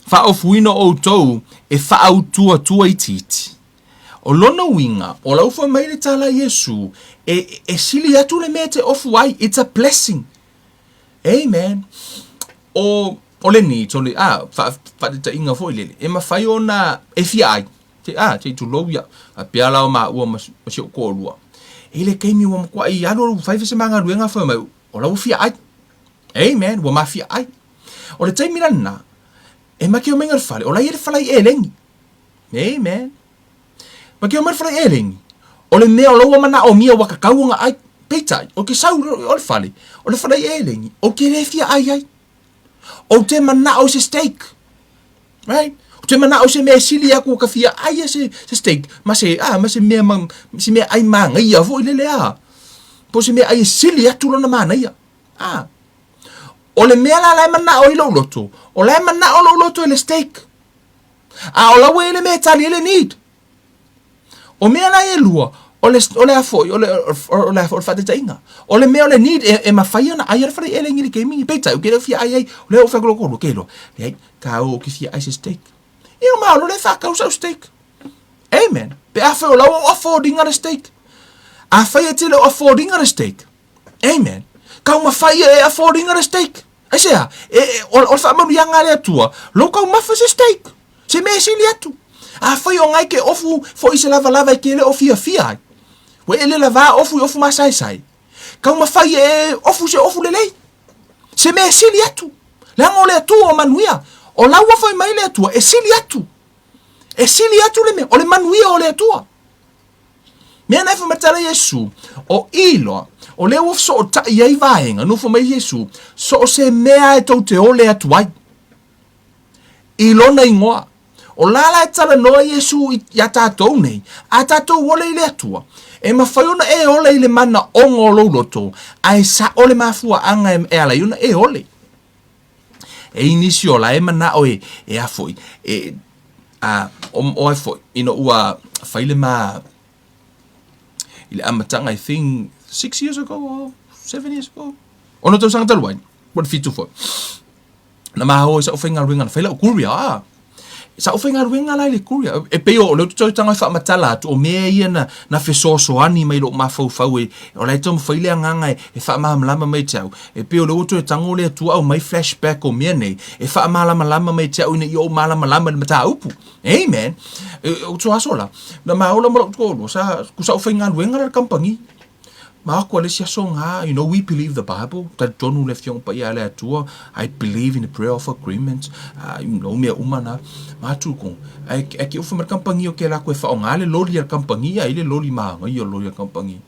faaofuina o outou e faautuatua itiiti. O lona uiga, o lau fai mai le tala a Iesu, e, e sili atu le mea e te ofu ai, it's a blessing. Amen. O, o le need, o le, a, faataitaiga foi lele, e mafai ona e fia ai, te, a, te tulou ia, a pea la o maua ma, ma si ou toalua. I le taimi ua matuai alu alu fai se ma galuega fai mai, o la ua fia ai. Amen, ua mafia ai. O le taimi la lena, e ma ke omai le fale, o la ia le falai eleni. Amen. Ma ke omai le falai eleni, o le mea o la ua manaomia ua tatau ona ai. Peitai, o ke sau o le fale, o le falai eleni, o ke le fia ai ai. Ou te manao i se steak. Right? Ou te manao i se mea e sili aku o ka fia ai e se, se steak. Ma se, ah, ma se mea, ma, se mea ai manaia foi lele a. Po se mea ai e sili atu lona manaia. Ah. O le mea la la e manao i lou loto, o la e manao lou loto i le steak. A o la ua i le mea e tali ai le need. O mea la e lua, o le, o le a foi, o le, o le a foi, o le faataitaiga. O le mea o le need e, e mafai ona ai a le fale elegi i le taimi, peitai, ou ke le o fia ai ai, o lea ou fai atu i lou toalua, ke iloa, leai, tāua ou te fia ai se steak. Ia o malo le whakau sau steak. Amen. Pe a whai o lau o affordinga le steak. A whai e te le o affordinga le steak. Amen. Kau mawhai e affordinga le steak. Ai se a, e, e, o, o le whaamanuianga a le Atua, lou taumafa se steak. Se mea e sili atu. Afai o ngai ke ofu foʻi se lavalava e ke le o fiafia ai. Ua e le lavā ofu i ofu masaesae. Taumafai e ofu se ofu lelei. Se mea e sili atu. Leaga o le Atua o manuia. O la ua fai mai le Atua e sili atu. E sili atu le mea. O le manuia o le Atua. Mea na e whamatala Iesu, o iloa, o lea ua fesootai ai vaega, nofo mai Iesu, so o se mea e tou te ole atu ai. I lona ingoa. O la la e talanoa Iesu iā tātou nei, a tātou ole i le Atua, e mafai ona e ole i le manaoga o lou loto, a e saʻo le mafuaaga e ala ai ona e ole. E i nisi o la e manao e, e a foi, e, a, o, o ai foi, ina ua fai le ma, i le amataga, I think, 6 years ago or 7 years ago, ono tausaga talu ai, po o le 7 foi. Na maua i sa'u faigaluega na fai la'u courier a sa'u faigaluega la i le courier e pei o lea ou te toe tago e faamatala atu o mea ia na na fesoasoani mai i lo'u mafaufau e o la e taumafai le agaga e e faamalamalama mai te au e pei o lea ua toe tago le Atua aumai flashback o mea nei e faamalamalama mai te au ina ia ou malamalama i le mataupu. Amen. O to aso la na maola ma la'u toalua sa ku sa'u faigaluega la i le kamupani. Ma aku a le isi aso nga, we believe the Bible, talitonu le Afioga Paia a le Atua, I believe in the prayer of agreement, mea uma na. Ma atu ko, ai, ai ke ufa ma le kamupani o ke la koe whaonga le loli a le kamupani, ai le loli maangai o loli a le kamupani.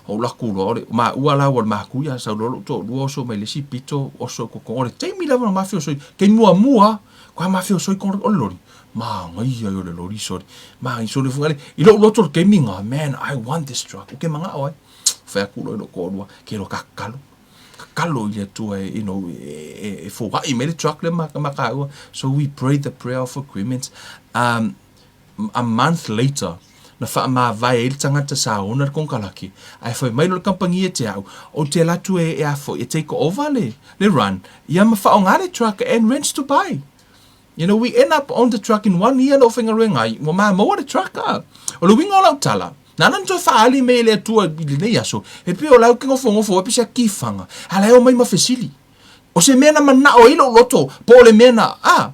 O laku loa, o le, ma ua la ua le maku ia, sau loa lou toalua oso mai le isi pito, oso ko ko, o le taimi lava na mafia oso i, kei mua mua, koa mafia oso i ko o le loli. Māngaia i o le loli soli. Māngai soli funga le. I lou loto le taimi nga, man, I want this truck. O ke mangao ai. Whai aku loa i lou toalua, ke loa kakalo. Kakalo i le Atua e, e, e, e foai mai le truck le ma, ma kāua. So we prayed the prayer of agreement. A month later, na whaamāwae ai le tangata sa ona le konokarake. Ae whai mai loa le kamupani ia te au, ou te alu atu e, e a foi, e take over le, le run, ia ma whaonga le truck and rents to buy. We end up on the truck in one year na ou faigaluega ai, ua maua le truck a. O le uiga o lau tala, nāna na toe faaali mai e le Atua i lenei aso, e pei o la ou te nofonofo ai pe se akifaga, a la e omai ma fesili. O se mea na manao ai lou loto, po o le mea na, a,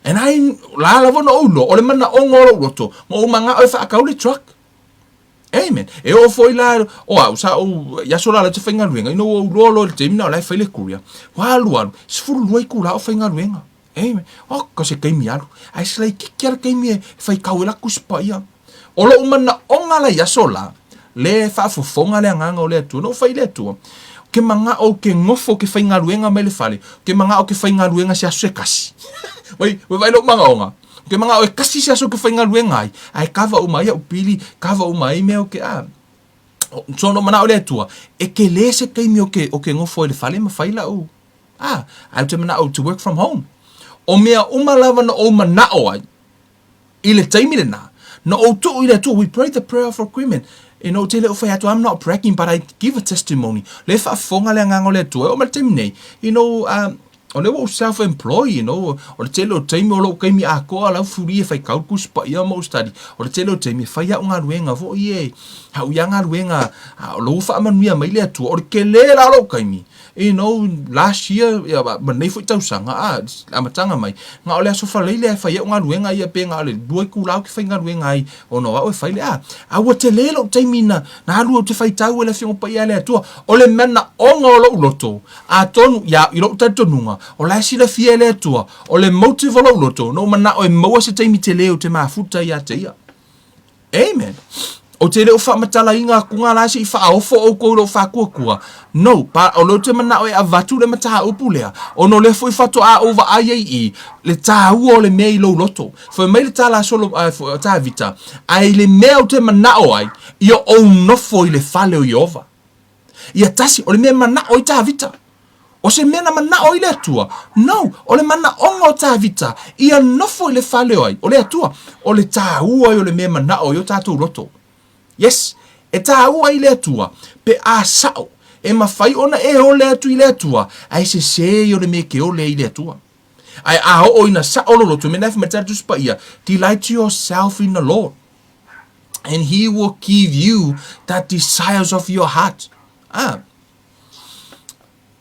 and I, la lava na ou iloa, o le manaoga o lou loto, na ou manao e faatau le truck. Amen. E oo foi la, o au, sa ou, i aso la la ou te faigaluega, ina ua ou iloa loa i le taimi lena o la e fai le courier, ua alu alu, 12 itula o faigaluega. Amen. Oh, ko se taimi alu. Ae se laitiiti lava le taimi e faitau ai la Tusi Paia. O lou manaoga la i aso la, le faafofoga le agaga o le Atua, na ou fai i le Atua, ou te manao ou te nofo ou te faigaluega mai le fale, ou te manao ou te faigaluega se aso se tasi. Wai, ua vaai lou manaoga? Ou te manao e kasi se aso ou te faigaluega ai, ae kava uma ai au pili, kava uma ai mea ou te, a. So na ou manao i le Atua, e tele se taimi ou te, ou te nofo ai i le fale ma fai lau, a, ae ou te manao to work from home. O mea uma lava na ou manao ai, i le taimi lena, na ou tuu i le Atua, we pray the prayer of agreement. Ou te le o fai atu, I'm not bragging, but I give a testimony. Le faafofoga le agaga o le Atua, e oo mai le taimi nei, O lea ua ou self employ, you know, o le tele o taimi o lou taimi atoa la ufuli e faitau le Tusi Paia ma ou study, o le tele o taimi e fai au galuega foi e, au ia galuega, a o lea ua faamanuia mai le Atua, o le tele la o lou taimi, you know, last year, ia, ma lenei foi tausaga, a, le amataga mai, na o le Aso Faraile lava e fai ai au galuega ia pe na o le 2 itula ou te faigaluega ai, ona o au e fai le, a, a ua tele lou taimi na, na alu ou te faitau ai le Afioga Paia a le Atua, o le manaoga o lou loto, Atonu, ia, i lou talitonuga, o la e silafia e le Atua, o le motive o lou loto, na ou manao e maua se taimi tele ou te mafuta ia te ia. Amen. Ou te le o faamatalaina atu la se i faaofo outou i lou faatuatua. No, pa, o lea ou te manao e avatu le mataupu lea, ona o lea foi faatoa ou vaai ai i le taua o le mea i lou loto. Fai mai le tala a Solo, a, a Tavita, ae i le mea ou te manao ai, ia ou nofo i le fale o Ieova. Ia tasi, o le mea e manao ai Tavita. O se mea na manao ai le Atua? No, o le manaoga o Tavita, ia nofo i le fale o ai? O le Atua. O le taua ia o le mea e manao ai o tatou loto. Yes, e taua i le Atua, pe a sao, e mafai ona e ole atu i le Atua, ae sese ia o le mea e te ole ai i le Atua. Ae a oo ina sao lou loto, mea na e fai mai le Tusi Paia, delight yourself in the Lord. and he will give you the desires of your heart. Ah.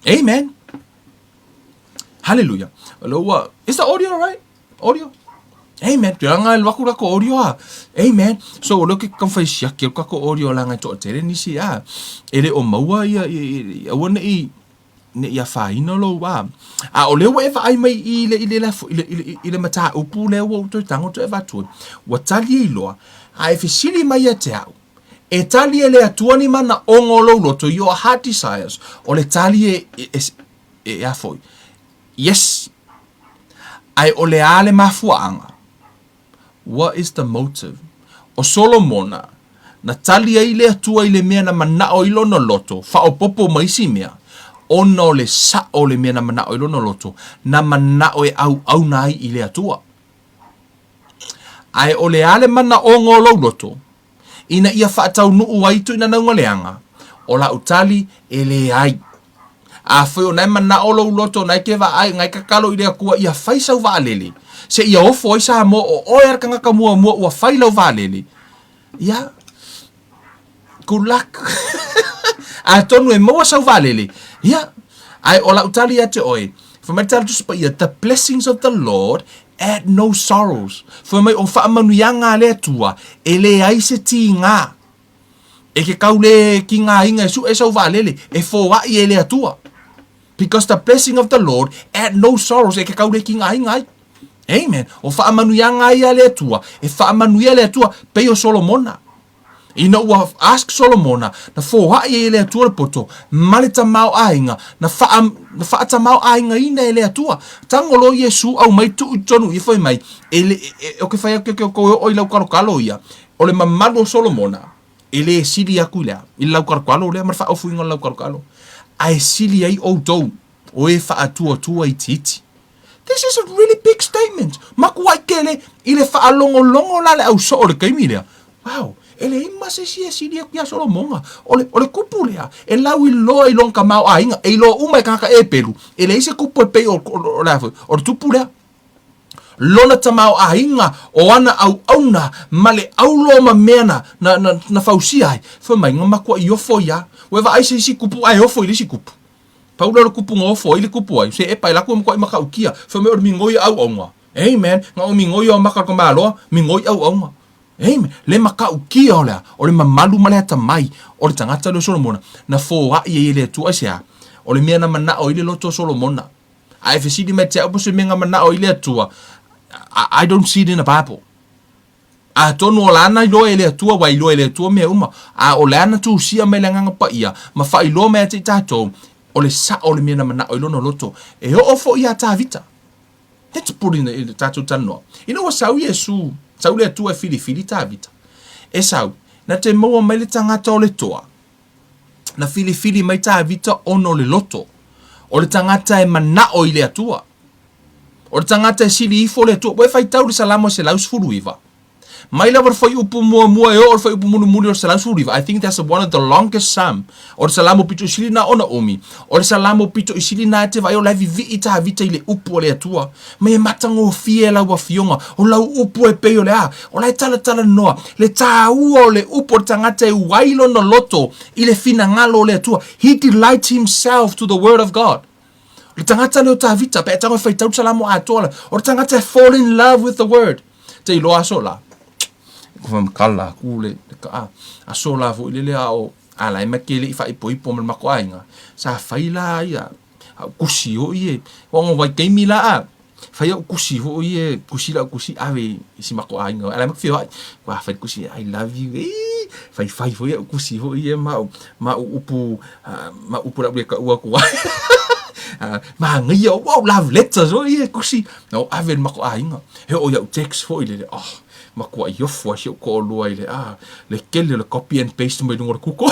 Amen. Hallelujah. Aloha. Is the audio right? Audio? Amen. Te ranga e waku rako audio a. Amen. So o leo ke kamwhai siaki o kako audio la ngai toa tere nisi a. E le o maua ia, ia, ia, ia, aua nei ne i afaina lou wā. A o lea ua e vaai mai i le, i le, i le, i le, i le mataupu lea ua ou toe tago toe avatu ai, ua tali ai loa, a e fesili mai ia te au, e tali e le Atua ni manaoga o lou loto, your heart desires, o le tali e, e, e, e, e a foi? Yes. Ae o le a le mafuaaga? What is the motive? ʻO Solomona, na tali ai le Atua i le mea na manaʻo i lona loto, faaopoopo ma isi mea, ona o le saʻo o le mea na manaʻo i lona loto, na manaʻo e ʻauʻauna ai i le Atua. Ae o le a le manaʻoga o lou loto, ina ia faataunuu ai tuinanauga leaga, o lau tali, e leai. Afai o na e manao lou loto, o na e ke vaai, na e tatalo i le Atua ia fai sau vaalele, seia ofo ai Samoa o oe a le tagata muamua ua fai lau vaalele, ia, good luck. Atonu e maua sau vaalele, ia, ae o lau tali ia te oe, fai mai le tala Tusi Paia, the blessings of the Lord add no sorrows. Fai mai o faamanuiaga a le Atua, e leai se tiga. E ke kau le ki ngā inga e suʻe sau vaalele, e foaʻi e le Atua. Because the blessing of the Lord add no sorrows, e ke kau le ki ngā inga ai. Amen. O faamanuiaga ai a le Atua, e faamanuia le Atua, pei o Solomona. Ina ua ask Solomona, na foaʻi ai e le Atua le poto, ma le tamaoaiga, na wha, na whaatamaoaigaina e le Atua. Tango loa Iesu au mai tuu i totonu ia fai mai, e le, e, e, o ke whai ake ke o koe o i lau kalokalo ia, O le mamalu o Solomona, e lē sili aku i le a? I le laukalokalo lea ma le faaofoina o le laukalokalo, ae sili ai outou o e faatuatua itiiti. This is a really big statement. Makuai tele i le faalogologo la le au soo o le taimi lea. Wow, e leai ma se isi e sili aku iā Solomona. O le, o le kupu lea, e lauiloa i lona tamaoaiga, e iloa uma e tagata epelu, e leai se kupu e pei o, o, o le a foi, o le tupu lea. Lona tamaoaiga o ana auauna ma le auloa ma mea na, na, na, na fausia ai, fai mai, na makuaʻi ofo ia. Ua e vaai se isi kupu ae ofo i le isi kupu. Pau lea o le kupu na ofo ai le kupu ai, se epa e laku e matuaʻi matautia. Fai mai o le migoi auauna. Amen. Na o migoi o maka o le tamaloa, migoi auauna. Amen. Le matautia o le a? O le mamalu ma le atamai o le tagata lea o Solomona, na foai ai e le Atua. Aisea? O le mea na manao ai le loto o Solomona. A e fesili mai te au po o se mea na manao i le Atua, I, I don't see it in the Bible. Atonu o lana iloa e le Atua, ua iloa e le Atua mea uma, a o lana tusia mai le Agaga Paia, ma faailoa mai ia te i tatou, o le sao o le mea na manao i lona loto. E oo foi iā Tavita. Let's put in the, tatou talanoa. Ina ua sau Iesu, sau le Atua e filifili Tavita. E sau, na te maua mai le tagata o le toa, Na filifili mai Tāvita ona o le loto. O le tagata e manao i le Atua. O le tagata e sili ifo le Atua. Ua e faitau i le Salamo e 119. Mai lava le fuaiupu muamua e oo i le fuaiupu mulimuli o le 119, I think that's one of the longest psalm. O le Salamo pito i sili na ona umi. O le Salamo pito i sili na e te vaai o la e vivii Tavita i le upu a le Atua. Mai e matagofie lau Afioga, o lau upu e pei o le a? O la e talatalanoa le taua o le upu o le tagata e uai lona loto i le finagalo o le Atua. He delights himself to the word of God. O le tagata lea o Tavita, pe a tago e faitau le Salamo atoa la, o le tagata e fall in love with the word. Te iloa aso la, ko whamakala aku le, le ka, aso la foi lele a o, a la e ma ke le i whaipoipo ma le mako aiga, sa fai la ia, au kusi o ie, o ngo vai keimi la a, fai au kusi fo ie, kusi la kusi ave i si mako aiga, a la ma whio ai, kua fai kusi, I love you, ee, fai fai fo ia kusi fo ie ma ma upu, ma upu la ua ka ua ku ai. Ma ngai au, wow, love letters o ie kusi, no ave le mako aiga, he o iau text fo i le, oh, makua i ofu ai si ou toalua i le, ah, le kele o le copy and paste mai luga o le Google.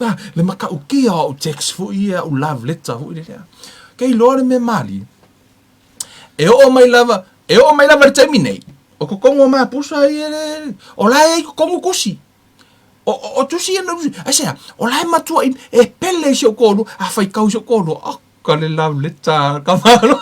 Ah, le matautia o au text foi ia, au love letter foi lea. Ke iloa le mea malie. E oo mai lava, e oo mai lava i le taimi nei, o totonu o mapusa ia le, o la e i totonu tusi. O, o, o tusi ia na tusi. Aisea, o la e matua i, e pele i si ou toalua, a faitau i si ou toalua, oh, Ka le love letter ka malo.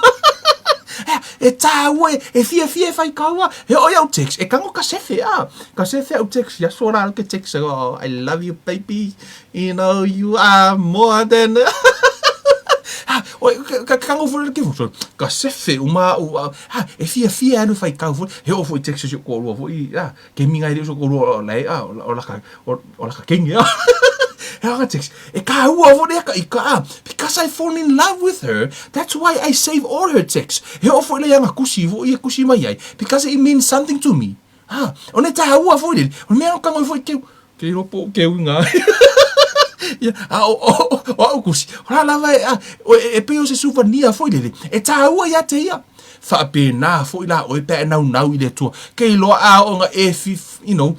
E tāua e, e fiafia e whaikaua. He oi au text, e kango ka sefe, ah. Ka sefe au text, ia sora au ke text, oh, I love you baby, you know, you are more than... Ha, oi, ka kango fo ke fo, ka sefe uma au, ha, e fiafia e alu e whaikau fo, he o fo i text si o kōrua fo i, ah, Ke minga i reo ko rua o lei a o laka o laka kengi a. He anga text. E ka ua fo rea ka i ka a. Because I fall in love with her, that's why I save all her texts. He o fo le anga kusi fo i kusi mai ai. Because it means something to me. Ha, o ne ta ua fo le. O mea o kango fo i keu. Ke ropo o keu ngā. Ia, a o o o au kusi. O la lava e a e, e pei o se souvenir fo i lele. E tā ua ia te ia. Faapena foi la oe pe a e naunau i le Atua. Ke iloa a oo ina e fi, you know,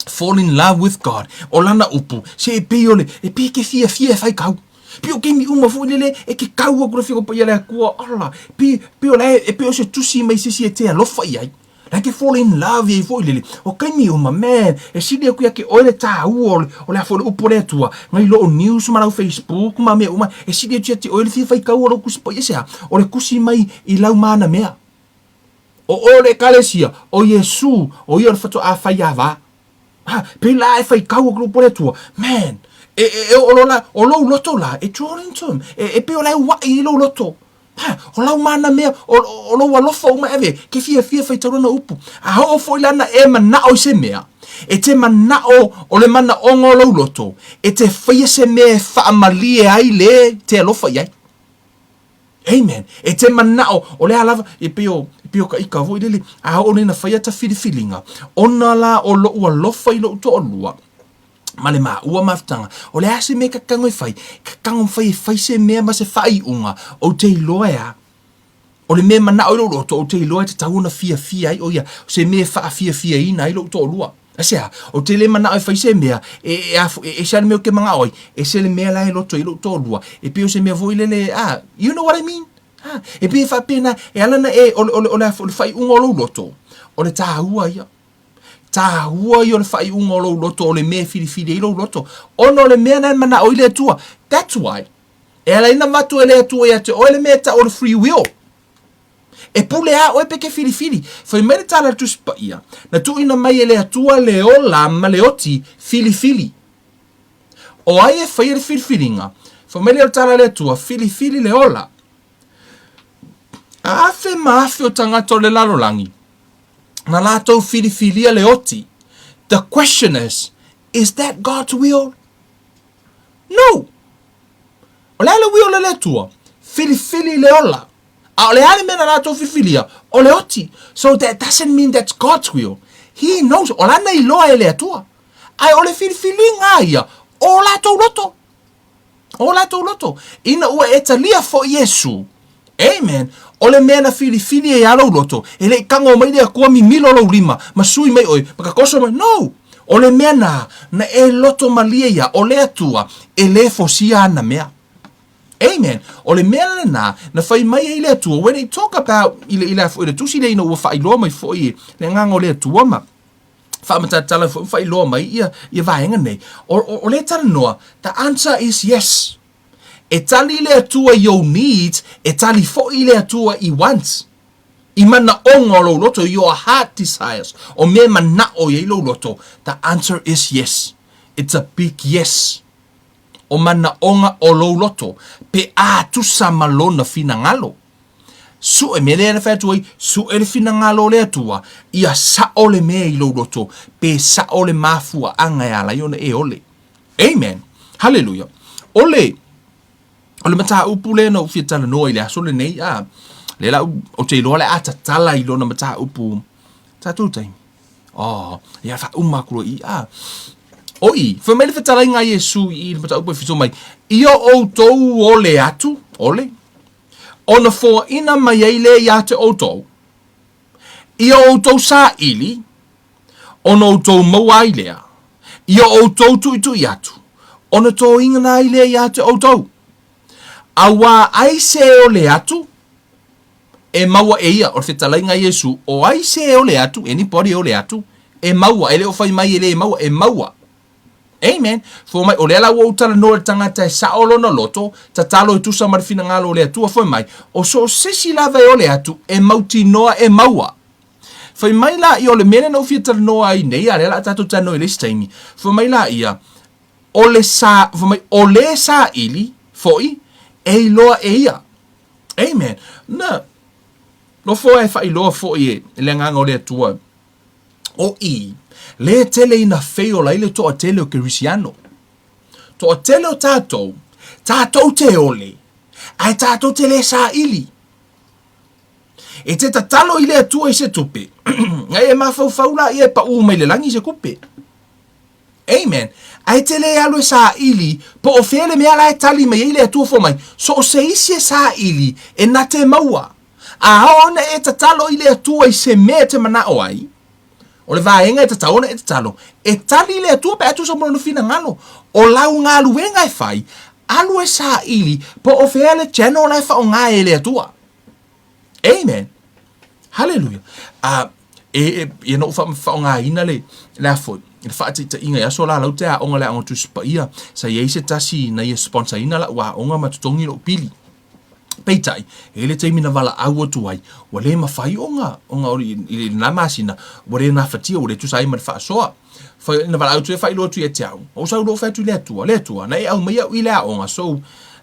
fall in love with God. O lana upu, se e pei o le, e pei e ke fiafia e whai kau. Pei o keimi uma foi lele, e ke kau aku le whika paia le Atua, ala, pei, pei o la e, e pei o se tusi mai se isi e te alofa i ai. Like e fall in love i ai foi lele. O kaimi uma, man, e sili aku ia ke oe le tāua o le, o le a foi le upu o le Atua, ngai loo news ma lau Facebook ma mea uma, e sili atu ia te oe le fia faitau o lou kusi paia se a, o le kusi mai i lau mana mea. O oe o le Ekalesia, o Iesu, o ia o le whatoa whai a wā. Ha, pei la e faitau aku le upu o le Atua, man, e, e, e o lo la, o lou loto la, e drawn into him, e, e pei o la e uaʻi i lou loto. Ha, o lau mana mea, o, o lou alofa uma e ave, ke fiafia faitau lana upu. A oo foi lana e manao i se mea, e te manao o le manaoga o lou loto, e te faia se mea e faamalie ai le te alofa i ai. Amen. E te manao, o le a lava, e pei o, e pei o ka ika foi lele, a oo nei na faia ta filifiliga, ona la o lou alofa i lou toalua, ma le maua mafutaga, o le a se mea e kakago e fai? Kakago fai e fai se mea ma se faaiuga, ou te iloa e a? O le mea e manao i lou loto, ou te iloa e tatau ona fiafia ai o ia, o se mea e faafiafiaina ai lou toalua. Aisea? Ou te le manao e fai se mea, e, e, a, e ese lava le mea ou te manao ai, ese le mea la e loto ai lou toalua, e pei o se mea foi lele, ah, you know what I mean? Ah, e pei e faapena, e ala ona e, o le, o le, o le, o le faaiuga o lou loto, o le taua ia. Tāua ia o le faaiuga o lou loto, o le mea e filifili ai lou loto, ona o le mea na e manao ai le Atua. That's why, e ala ai na avatu e le Atua ia te oe le mea e tau o le free will. E pule a oe pe ke filifili. Fai mai le tala a le Tusi Paia, na tuuina mai e le Atua le ola ma le oti filifili. O ai e faia le filifiliga? Fai mai lea o le tala a le Atua, filifili le ola. A afe ma afe o tagata o le lalolagi, na latou filifilia le oti. The question is, is that God's will? No! O le a le will a le Atua? Filifili le ola. A o le a le mea na latou filifilia? O le oti. So that doesn't mean that's God's will. He knows. O lana iloa e le Atua. Ae o le filifiliga ia o latou loto. O latou loto. Ina ua e talia foi Iesu, amen, o le mea na filifili ai a lou loto, e le i kago mai le Atua mimilo lou lima, ma sui mai oe, ma takoso mai, no! O le mea na, na e loto malie ia, o le Atua, e le fosia ana mea. Amen. O le mea lena na fai mai ai le Atua, when he talk about i le, i le, i le tusi lea ina ua faailoa mai foi e le agaga o le Atua ma faamatalatala foi ma faailoa mai ia, ia vaega nei. O, o, o le talanoa, the answer is yes. E tali le Atua i ou needs, e tali foi le Atua i wants. I manaoga o lou loto, your heart desires, o mea e manao i ai lou loto, the answer is yes. It's a big yes. O manaoga o lou loto, pe a tusa ma lona finagalo. Sue, mea lea na fai atu ai, sue le finagalo o le Atua, ia sao le mea i lou loto, pe sao le mafuaaga e ala ai ona e ole. Amen. Hallelujah. O le, o le mataupu lea na ou fia talanoa i le aso lenei, a, lea la ou te iloa le a tatala i lona mataupu tatou taimi. Oh, ia faauma atu loa i a. O i, fai mai le fetalaiga a Iesu i le mataupu e fiso mai, ia outou ole atu, ole, ona foaina mai ai lea ia te outou, ia outou saili, ona outou maua ai lea, ia outou tuitui atu, ona toina ai lea ia te outou. Auā ai se ole atu, e maua e ia, o le fetalaiga a Iesu, o ai se e ole atu, anybody e ole atu, e maua, e le o fai mai e le maua, e maua. Amen. Fua mai, o lea la ua ou talanoa i le tagata e sao lona loto, tatalo e tusa ma le finagalo o le Atua, fai mai, o so o se isi lava e ole atu, e mautinoa e maua. Fai mai la ia, o le mea lea na ou fia talanoa ai nei, a lea la a tatou talanoa i le isi taimi, fai mai la ia, o le sa, fai mai, o le saili foi e iloa e ia. Amen. Na nofo e faailoa foi e le agaga o le Atua, o i, le tele ina fail ai le toatele o Kerisiano. Toatele o tatou, tatou te ole, ae tatou te le saili. E te tatalo i le Atua i se tupe, na e mafaufau la ia e paʻū mai le lagi se kupe. Amen. Ae te le alu e saili, po o fea le mea la e tali mai ai le Atua fua mai, so o se isi e saili, e na te maua. A oo ina e tatalo i le Atua i se mea e te manao ai, o le vaega e tatau ona e tatalo, e tali le Atua pe a tusa ma lona finagalo. O lau galuega e fai, alu e saili po o fea le channel la e faaaoga e le Atua. Amen. Hallelujah. A e, e, ia na ou faaaogaina le, le a foi, le faataitaiga i aso la lau te aoga le aoga Tusi Paia, sa i ai se tasi na ia sponsor ina lau aoga ma totogi lou pili. Peitai, e i ai le taimi na valaau atu ai, ua le mafai ona, ona o i, i lena masina, ua le gafatia, ua le tusa ai ma le faasoa. Fai, na valaau atu ai, faailoa atu ia te au. Ou sau loa ou fai atu i le Atua, le Atua, na e aumai au i le aoga, so,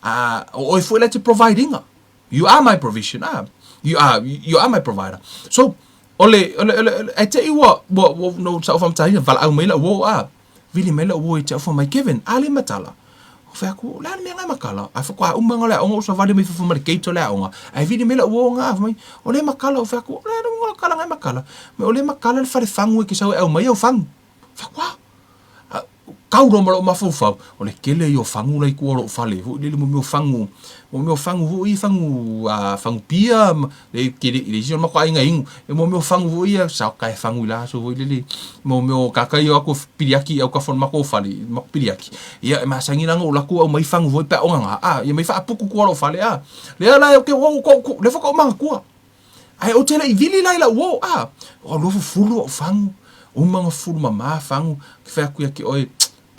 uh, o oe foi la e te provide ina. You are my provision, ah. You are, you are my provider. So, o le, o le, o le, ae te i ua, ua, ua, no, sa ou faamatalaina, valaau mai lau uo, ah. Vili mai lau uo ia te au, fai mai, Kevin, a le matala. Ou fai atu, o le a le mea nga e matala? Ae faatoa uma nga o le aoga, ou savali mai fafo ma le gate o le aoga. Ae vili mai lau uo nga, fai mai, o le matala. Ou fai atu, o le a le uiga o le tala nga e matala? Fai mai, o le matala le fale fagu e te sau e aumai au fagu. Fai atu, a? Kau loa ma lou mafaufau, o le tele ia o fagu la i tua o lou fale foi lele mo mea o fagu, mo mea o fagu foi fagu a fagu pia ma le tele i le isi o le matou aiga inu, e mo mea o fagu foi ia sa ka e fagu i la aso foi lele mo mea o kaka ia o atu piliaki i autafa o le matou fale, matou piliaki. Ia e masani la ona ou alu atu aumai fagu foi pe a ogaga, a ia mai faaputu tua o lou fale a. Lea la ou te lea faatoa ou manatua. Ae ou te le i vili la i lau uo, a, ua lua fufulu ou fagu, uma ona fufulu mamā fagu, ke fai atu ia te oe,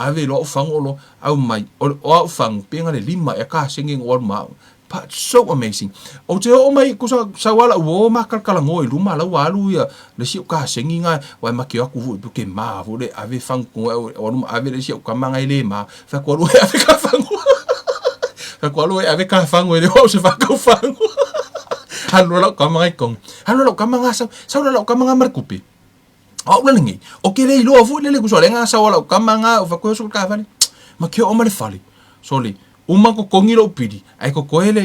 ave loa ou fagu o loa, au mai, o, o au fagu, pe na le lima ea kasegi na ou alu ma au. But so amazing. Ou te oo mai, kusa, sau a lau uo makalakalagoa i luma, la ua alu ia le isi au kasegi nga, ua e make o atu foi, ke ma foi le ave fagu koe, o alu ma ave le isi au kama nga e le ma, fai atu alu e ave ka fagu. Fai atu alu e ave ka fagu e le o au se whakau fagu. Alu loa lau kama ngai kong. Alu loa lau kama nga sau. Sau loa lau kama nga ma le kupe. O au la lenei. O ke le iloa foi lele kusa o le nga sau a lau kama nga o fai atu ka fale. Ma ke oo ma le fale. Sole, uma totogi lou pili, ae totoe le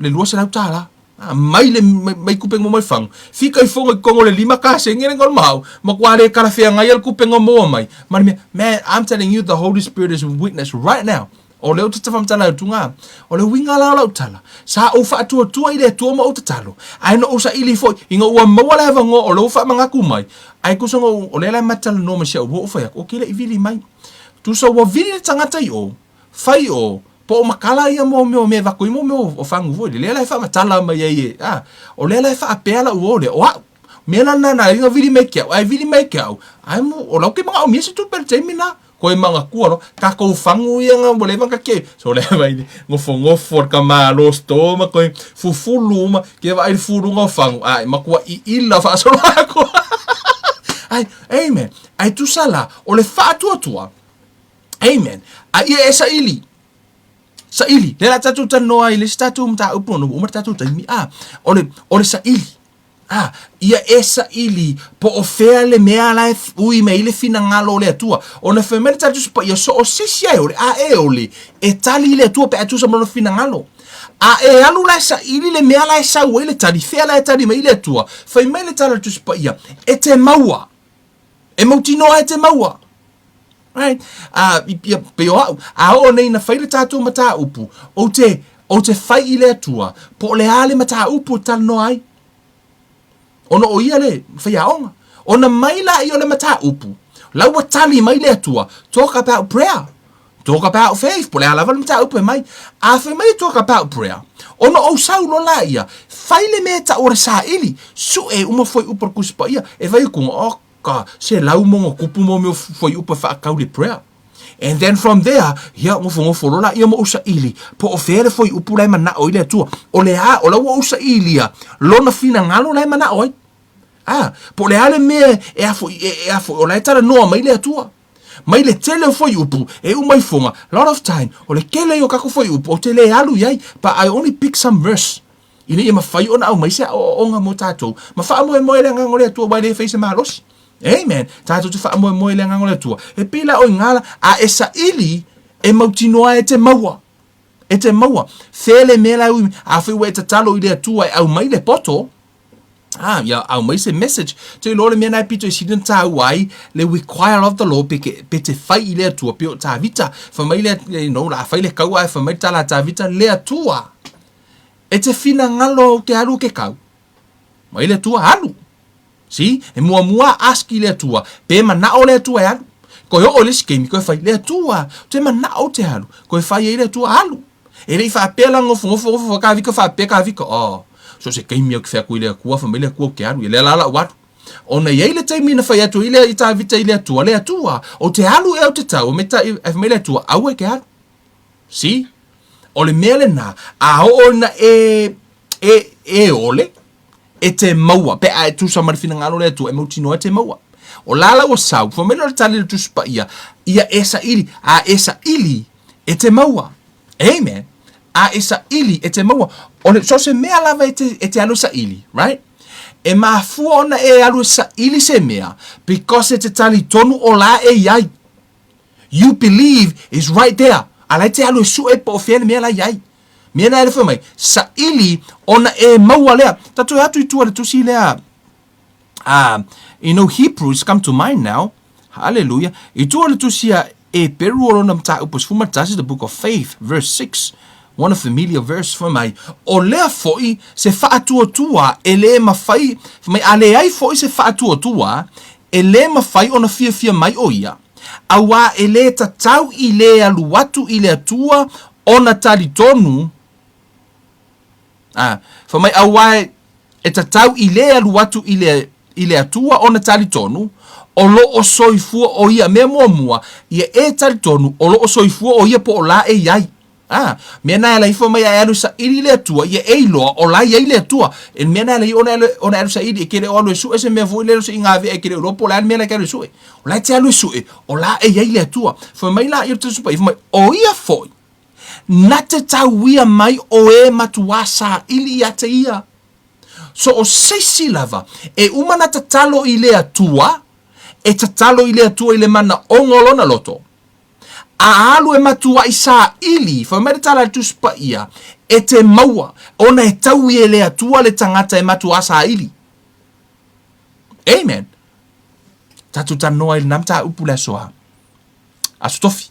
le $200. Mai le mai kupe mo mai fagu. Fika i fonga i kongo le lima kasenge le ngol mau. Ma kua le kala feagai al kupe ngo moa mai. Ma le mea, man, I'm telling you the Holy Spirit is witness right now. O lea ou te tafamtala atu ngā. O le uiga la o lau tala, sa ou faatuatua i le Atua ma ou tatalo, ae na ou saili foi, ina ua maua le avanoa o lea ua faamanatu mai, ae tusa na ou, o lea la e matalanoa ma si au uo ou fai atu, ok le i vili mai. Tusa ua vili le tagata i o, fai o, Po o matala ia mo mea o mea e avatu ai mo mea o fagu foi lea la e faamatala mai ai e a o lea la e faapea lau uo lea o a'u mea la lena na ala ai ona vili mai ke a'u ae vili mai ke a'u ae mo o la ou te manaomia se tupe i le taimi lena koe manatua loa tatou fagu ia na ua leva ona tatia so lea vaai le nofonofo le tamalo store ma toe fufulu uma ke vaai i le fuluga o fagu ae matua iila faasolo atu ai amen ae tusa la o le faatuatua Amen. A ia e saili. Saili. Lea la tatou talanoa ai le isi tatou mataupu ona ua uma le tatou taimi. A, o le, o le saili. A, ia e saili po o fea le mea la e ui mai ai le finagalo o le Atua. Ona fai mai le tatou Tusi Paia, so o se isi a e ole, a e ole, e tali i le Atua pe a tusa ma lona finagalo. A e alu la e saili le mea la e sau ai le tali, fea la e tali mai ai le Atua, fai mai le tala a le Tusi Paia, e te maua. E mautinoa e te maua. Right? A, ia, pei o au, a oo nei na fai le tatou mataupu, ou te, ou te fai i le Atua, po o le a le mataupu e talanoa ai. Ona o ia le faiaoga. Ona mai laia o le mataupu, la ua tali mai le Atua, talk about prayer. Talk about faith, po o le a lava le mataupu e mai. A fai mai e talk about prayer, ona ou sau loa laia, fai le mea e tau o le saili, sue uma fuaiupu o le Tusi Paia, e fai atu, oh, ka selau ma ona tupu mo mea o fuaiupu e faatau le prayer. And then from there, ia, nofonofo loa laia ma ou saili, po o fea le fuaiupu la e manao ai le Atua. O le a, o la ua ou sailia lona finagalo la e manao ai. Ah, po o le a le mea e a foi, e, e a foi, o la e talanoa mai le Atua. Mai le tele o fuaiupu e uma ifoga, lot of time, o le tele ia o tatou fuaiupu ou te le alu i ai, but I only pick some verse ina ia mafai ona aumai se aoaoga mo tatou ma faamoemoe le Agaga o le Atua aua e le fai se malosi. Amen. Tatou te faamoemoe i le Agaga o le Atua. E pei la o i gala, a e saili, e mautinoa e te maua. E te maua. Fea le mea la e ui, afai ua e tatalo i le Atua e aumai le poto, Ah, ia aumai se message. Te iloa le mea na e pito i sili na tāua ai le require of the Lord pe, ke, pe te fai i le Atua pe o Tāvita. Fai mai le, you know, la fai le kaua e fai mai le tala a Tāvita, le Atua. E te finagalo au te alu o ke kau. Mai le Atua, alu. See? E muamua ask i le Atua. Pe manao le Atua e alu. Koe oo i le isi taimi, koe fai, le Atua, te manao te alu. Koe fai ai le Atua, alu. E le i faapea la nofonofo nofo Kāvika faapea Kāvika, oh, so se taimi au ke fai atu i le Atua, fai mai le Atua ou te alu, ia lea la lau alu. Ona i ai le taimi na fai atu ai le i Tāvita i le Atua, le Atua, ou te alu ea ou te tau, me ta, ae fai mai le Atua, aua e te alu. See? O le mea lena, a oo ina e, e, e ole, e te maua, pe a e tusa ma le finagalo o le Atua, e mautinoa e te maua. O la la ua sau, fai mai lea o le tali a le Tusi Paia, ia e saili, a e saili, e te maua. Amen. A e saili, e te maua. O le, so o se mea lava e te, e te alu e saili, right? E mafua ona e alu e saili se mea, because e te talitonu o la e i ai. You believe is right there. A la e te alu e sue po o fea le mea la i ai. Mea na e le fai mai, saili ona e maua lea. Tatou e atu i tua le tusi lea, uh, you know, Hebrews come to mind now. Hallelujah. I tua le tusi a Eperu o lona mataupu 11, the book of faith, verse 6. One a familiar verse fai mai, o lea foi se faatuatua e le mafai, fai mai, a leai foi se faatuatua e le mafai ona fiafia mai o ia, auā e le tatau i le alu atu i le Atua ona talitonu, a, fai mai, auā e tatau i le alu atu i le, i le Atua ona talitonu, o lo o soifua o ia. Mea muamua, ia e talitonu o lo o soifua o ia po o la e i ai. A, mea na e ala ifo mai a e alu saili i le Atua, ia e iloa o la e i ai le Atua. E mea na e ala i ona e alu, ona e alu saili, e ke le o alu e sue se mea foi le se i ngā vea e ke le o iloa po o le a le mea la e ke alu e sue. O la e te alu e sue, o la e i ai le Atua. Fai mai la ia le Tusi Paia, fai mai, o ia foi, na te tauia mai o e matuā saili ia te ia. So o se isi lava, e uma na tatalo i le Atua, e tatalo i le Atua i le manaoga o lona loto, A alu e matuaʻi saili, fai mai le tala a le Tusi Paia, e te maua, ona e taui e le Atua le tagata e matuā saili. Amen. Tatou talanoa ai i lena mataupu le aso a, Aso Tofi.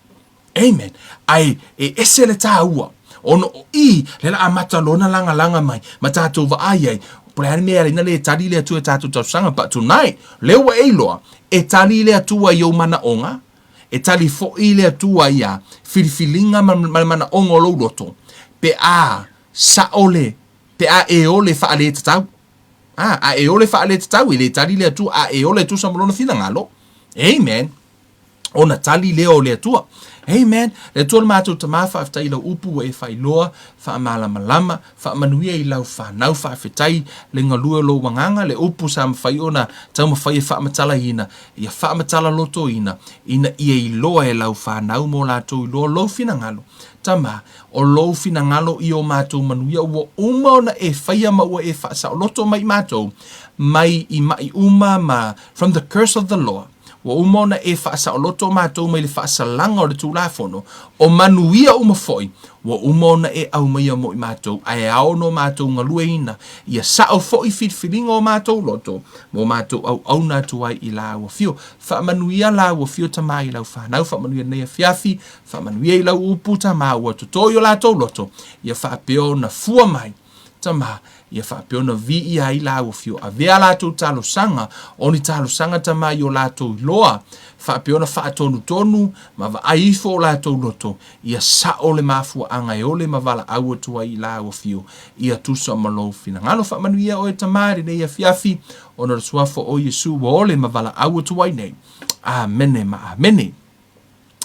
Amen. Ae e ese le tāua, ona o i, lea la amata lona lagalaga mai, ma tatou vaai ai, po o le a le mea e ala ai ona le tali le Atua i tatou tausaga. But tonight, lea ua e iloa, e tali le Atua i ou manaoga, E tali foi le Atua ia filifiliga ma le manaoga o lou loto, pe a sao le, pe a e ole faaletatau. A, a e ole faaletatau, e le tali le Atua, a e ola e tusa ma Lona finagalo. Amen. Ona tali lea o le Atua. Amen. Le Atua le matou Tama, faafetai i lau upu ua e faailoa, faamalamalama, faamanuia i lau fanau, faafetai le galue o lou agaga, le upu sa mafai ona taumafai e faamatalaina, ia faamatala lotoina, ina ia iloa e lau fanau mo latou iloa lou finagalo. Tama, o lou finagalo i o matou manuia ua uma ona e faia ma ua e faasaoloto mai i matou, mai i maʻi uma ma from the curse of the law. Ua uma ona e faasaoloto matou mai le faasalaga o le Tulafono, o manuia uma foi, ua uma ona e aumaia mo i matou, ae ao no matou galueina, ia sao foi filifiliga o matou loto, mo matou auauna atu ai i lau afio. Faamanuia lau afio Tama i lau fanau, faamanuia lenei afiafi, faamanuia i lau upu Tama ua toto i o latou loto, ia faapea ona fua mai. Tama, ia faapea ona viia ai lau afio. Avea a latou talosaga, o ni talosaga Tama i o latou iloa, faapea ona faatonutonu ma vaai ifo o latou loto, ia sao le mafuaaga e ole ma valaau atu ai i lau afio, ia tusa ma lou finagalo. Faamanuia oe Tama i lenei afiafi, ona o le Suafa o Iesu ua ole ma valaau atu ai nei. Amene ma amene.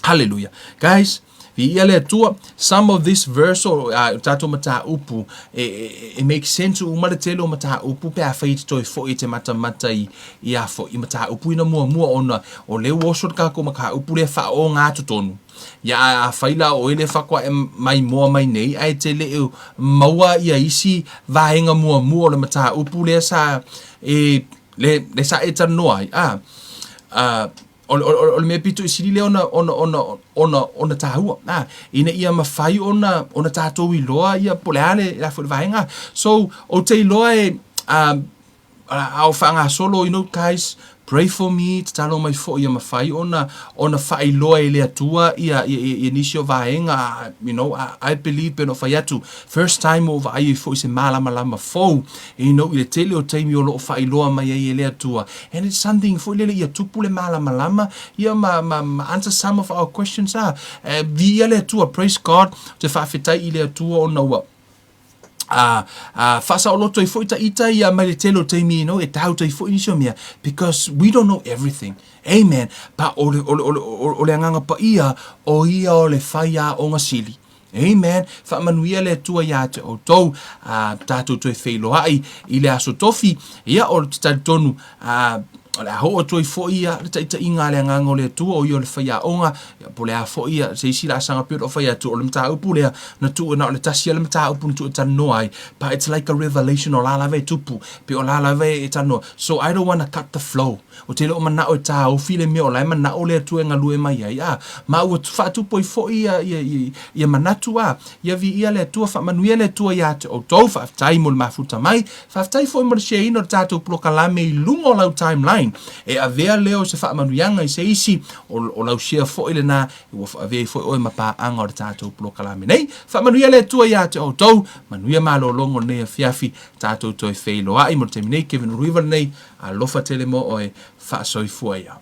Hallelujah. Guys, viia le Atua. Some of this verse o tatou mataupu e, e, e make sense uma le tele o mataupu pe afai e te toe foi e te matamata i, i a foi i mataupu ina muamua ona o lea ua oso le tatou mataupu lea faaogatotonu. Ia a afai la o oe lea faatoa e maimoa mai nei ae te le i maua ia isi vaega muamua o le mataupu lea sa e le, le sa e talanoa ai. A, a, O, o, o le mea pito i sili lea ona, ona, ona, ona, ona tāua. Nā, ina ia mawhai ona, ona tātou iloa ia po le a le, la foi le vaega. So, o te iloa e, a o whaangasolo, you know, guys, pray for me, tatalo mai foi ia mawhai ona, ona whaailoa e le Atua ia, ia, ia, ia nisi o vaega, you know, I, I believe pe no whai atu, first time o vaai ai foi se malamalama fou, You know, i le tele o taimi o lo o faailoa mai ai e le Atua. And it's something foi lele ia tupu le malamalama, ia ma, ma, ma answer some of our questions ah. Eh, viia le Atua, praise God, te faafetai i le Atua ona ua a a faasaoloto ai foi ta ita ia mai le tele o taimi, you know, e doubt ai foi nisi o mea, because we don't know everything. Amen. Pa o le, o le, o le, o le agaga paia, o ia o le faiaoga sili. Amen. Faamanuia le Atua iā te outou, a tatou toe feiloai i le aso tofi. Ia, o te talitonu, a, o le a oo atu ai foi ia le taitaiga a le agaga o le Atua, o ia o le faiaoga, ia, po o le a foi ia se isi laasaga pei ona ou fai atu, o le mataupu lea na tuu na o le tasi lava le mataupu na tuu e talanoa ai, but it's like a revelation o la lava e tupu, pei o la lava e talanoa. So I don't wanna cut the flow. Ou te le o manao e tāofi le mea o la e manao le Atua e galue mai ai, a, ma ua faatupu ai foi ia, ia, ia, ia manatu, a, ia viia le Atua, faamanuia le Atua iā te outou, faafetai mo le mafuta mai, faafetai foi mo le share-ina o le tatou polokalame i luga o lau timeline, e avea lea o se faamanuiaga i se isi, o, o lau share foi lena, ua avea ai foi oe ma paaga o le tatou polokalame nei. Faamanuia le Atua iā te outou, manuia malologa o lenei afiafi, tatou toe feiloai mo le taimi nei, Kevin Ruiva lenei, Alofa tele mo oe, faasoifua ia.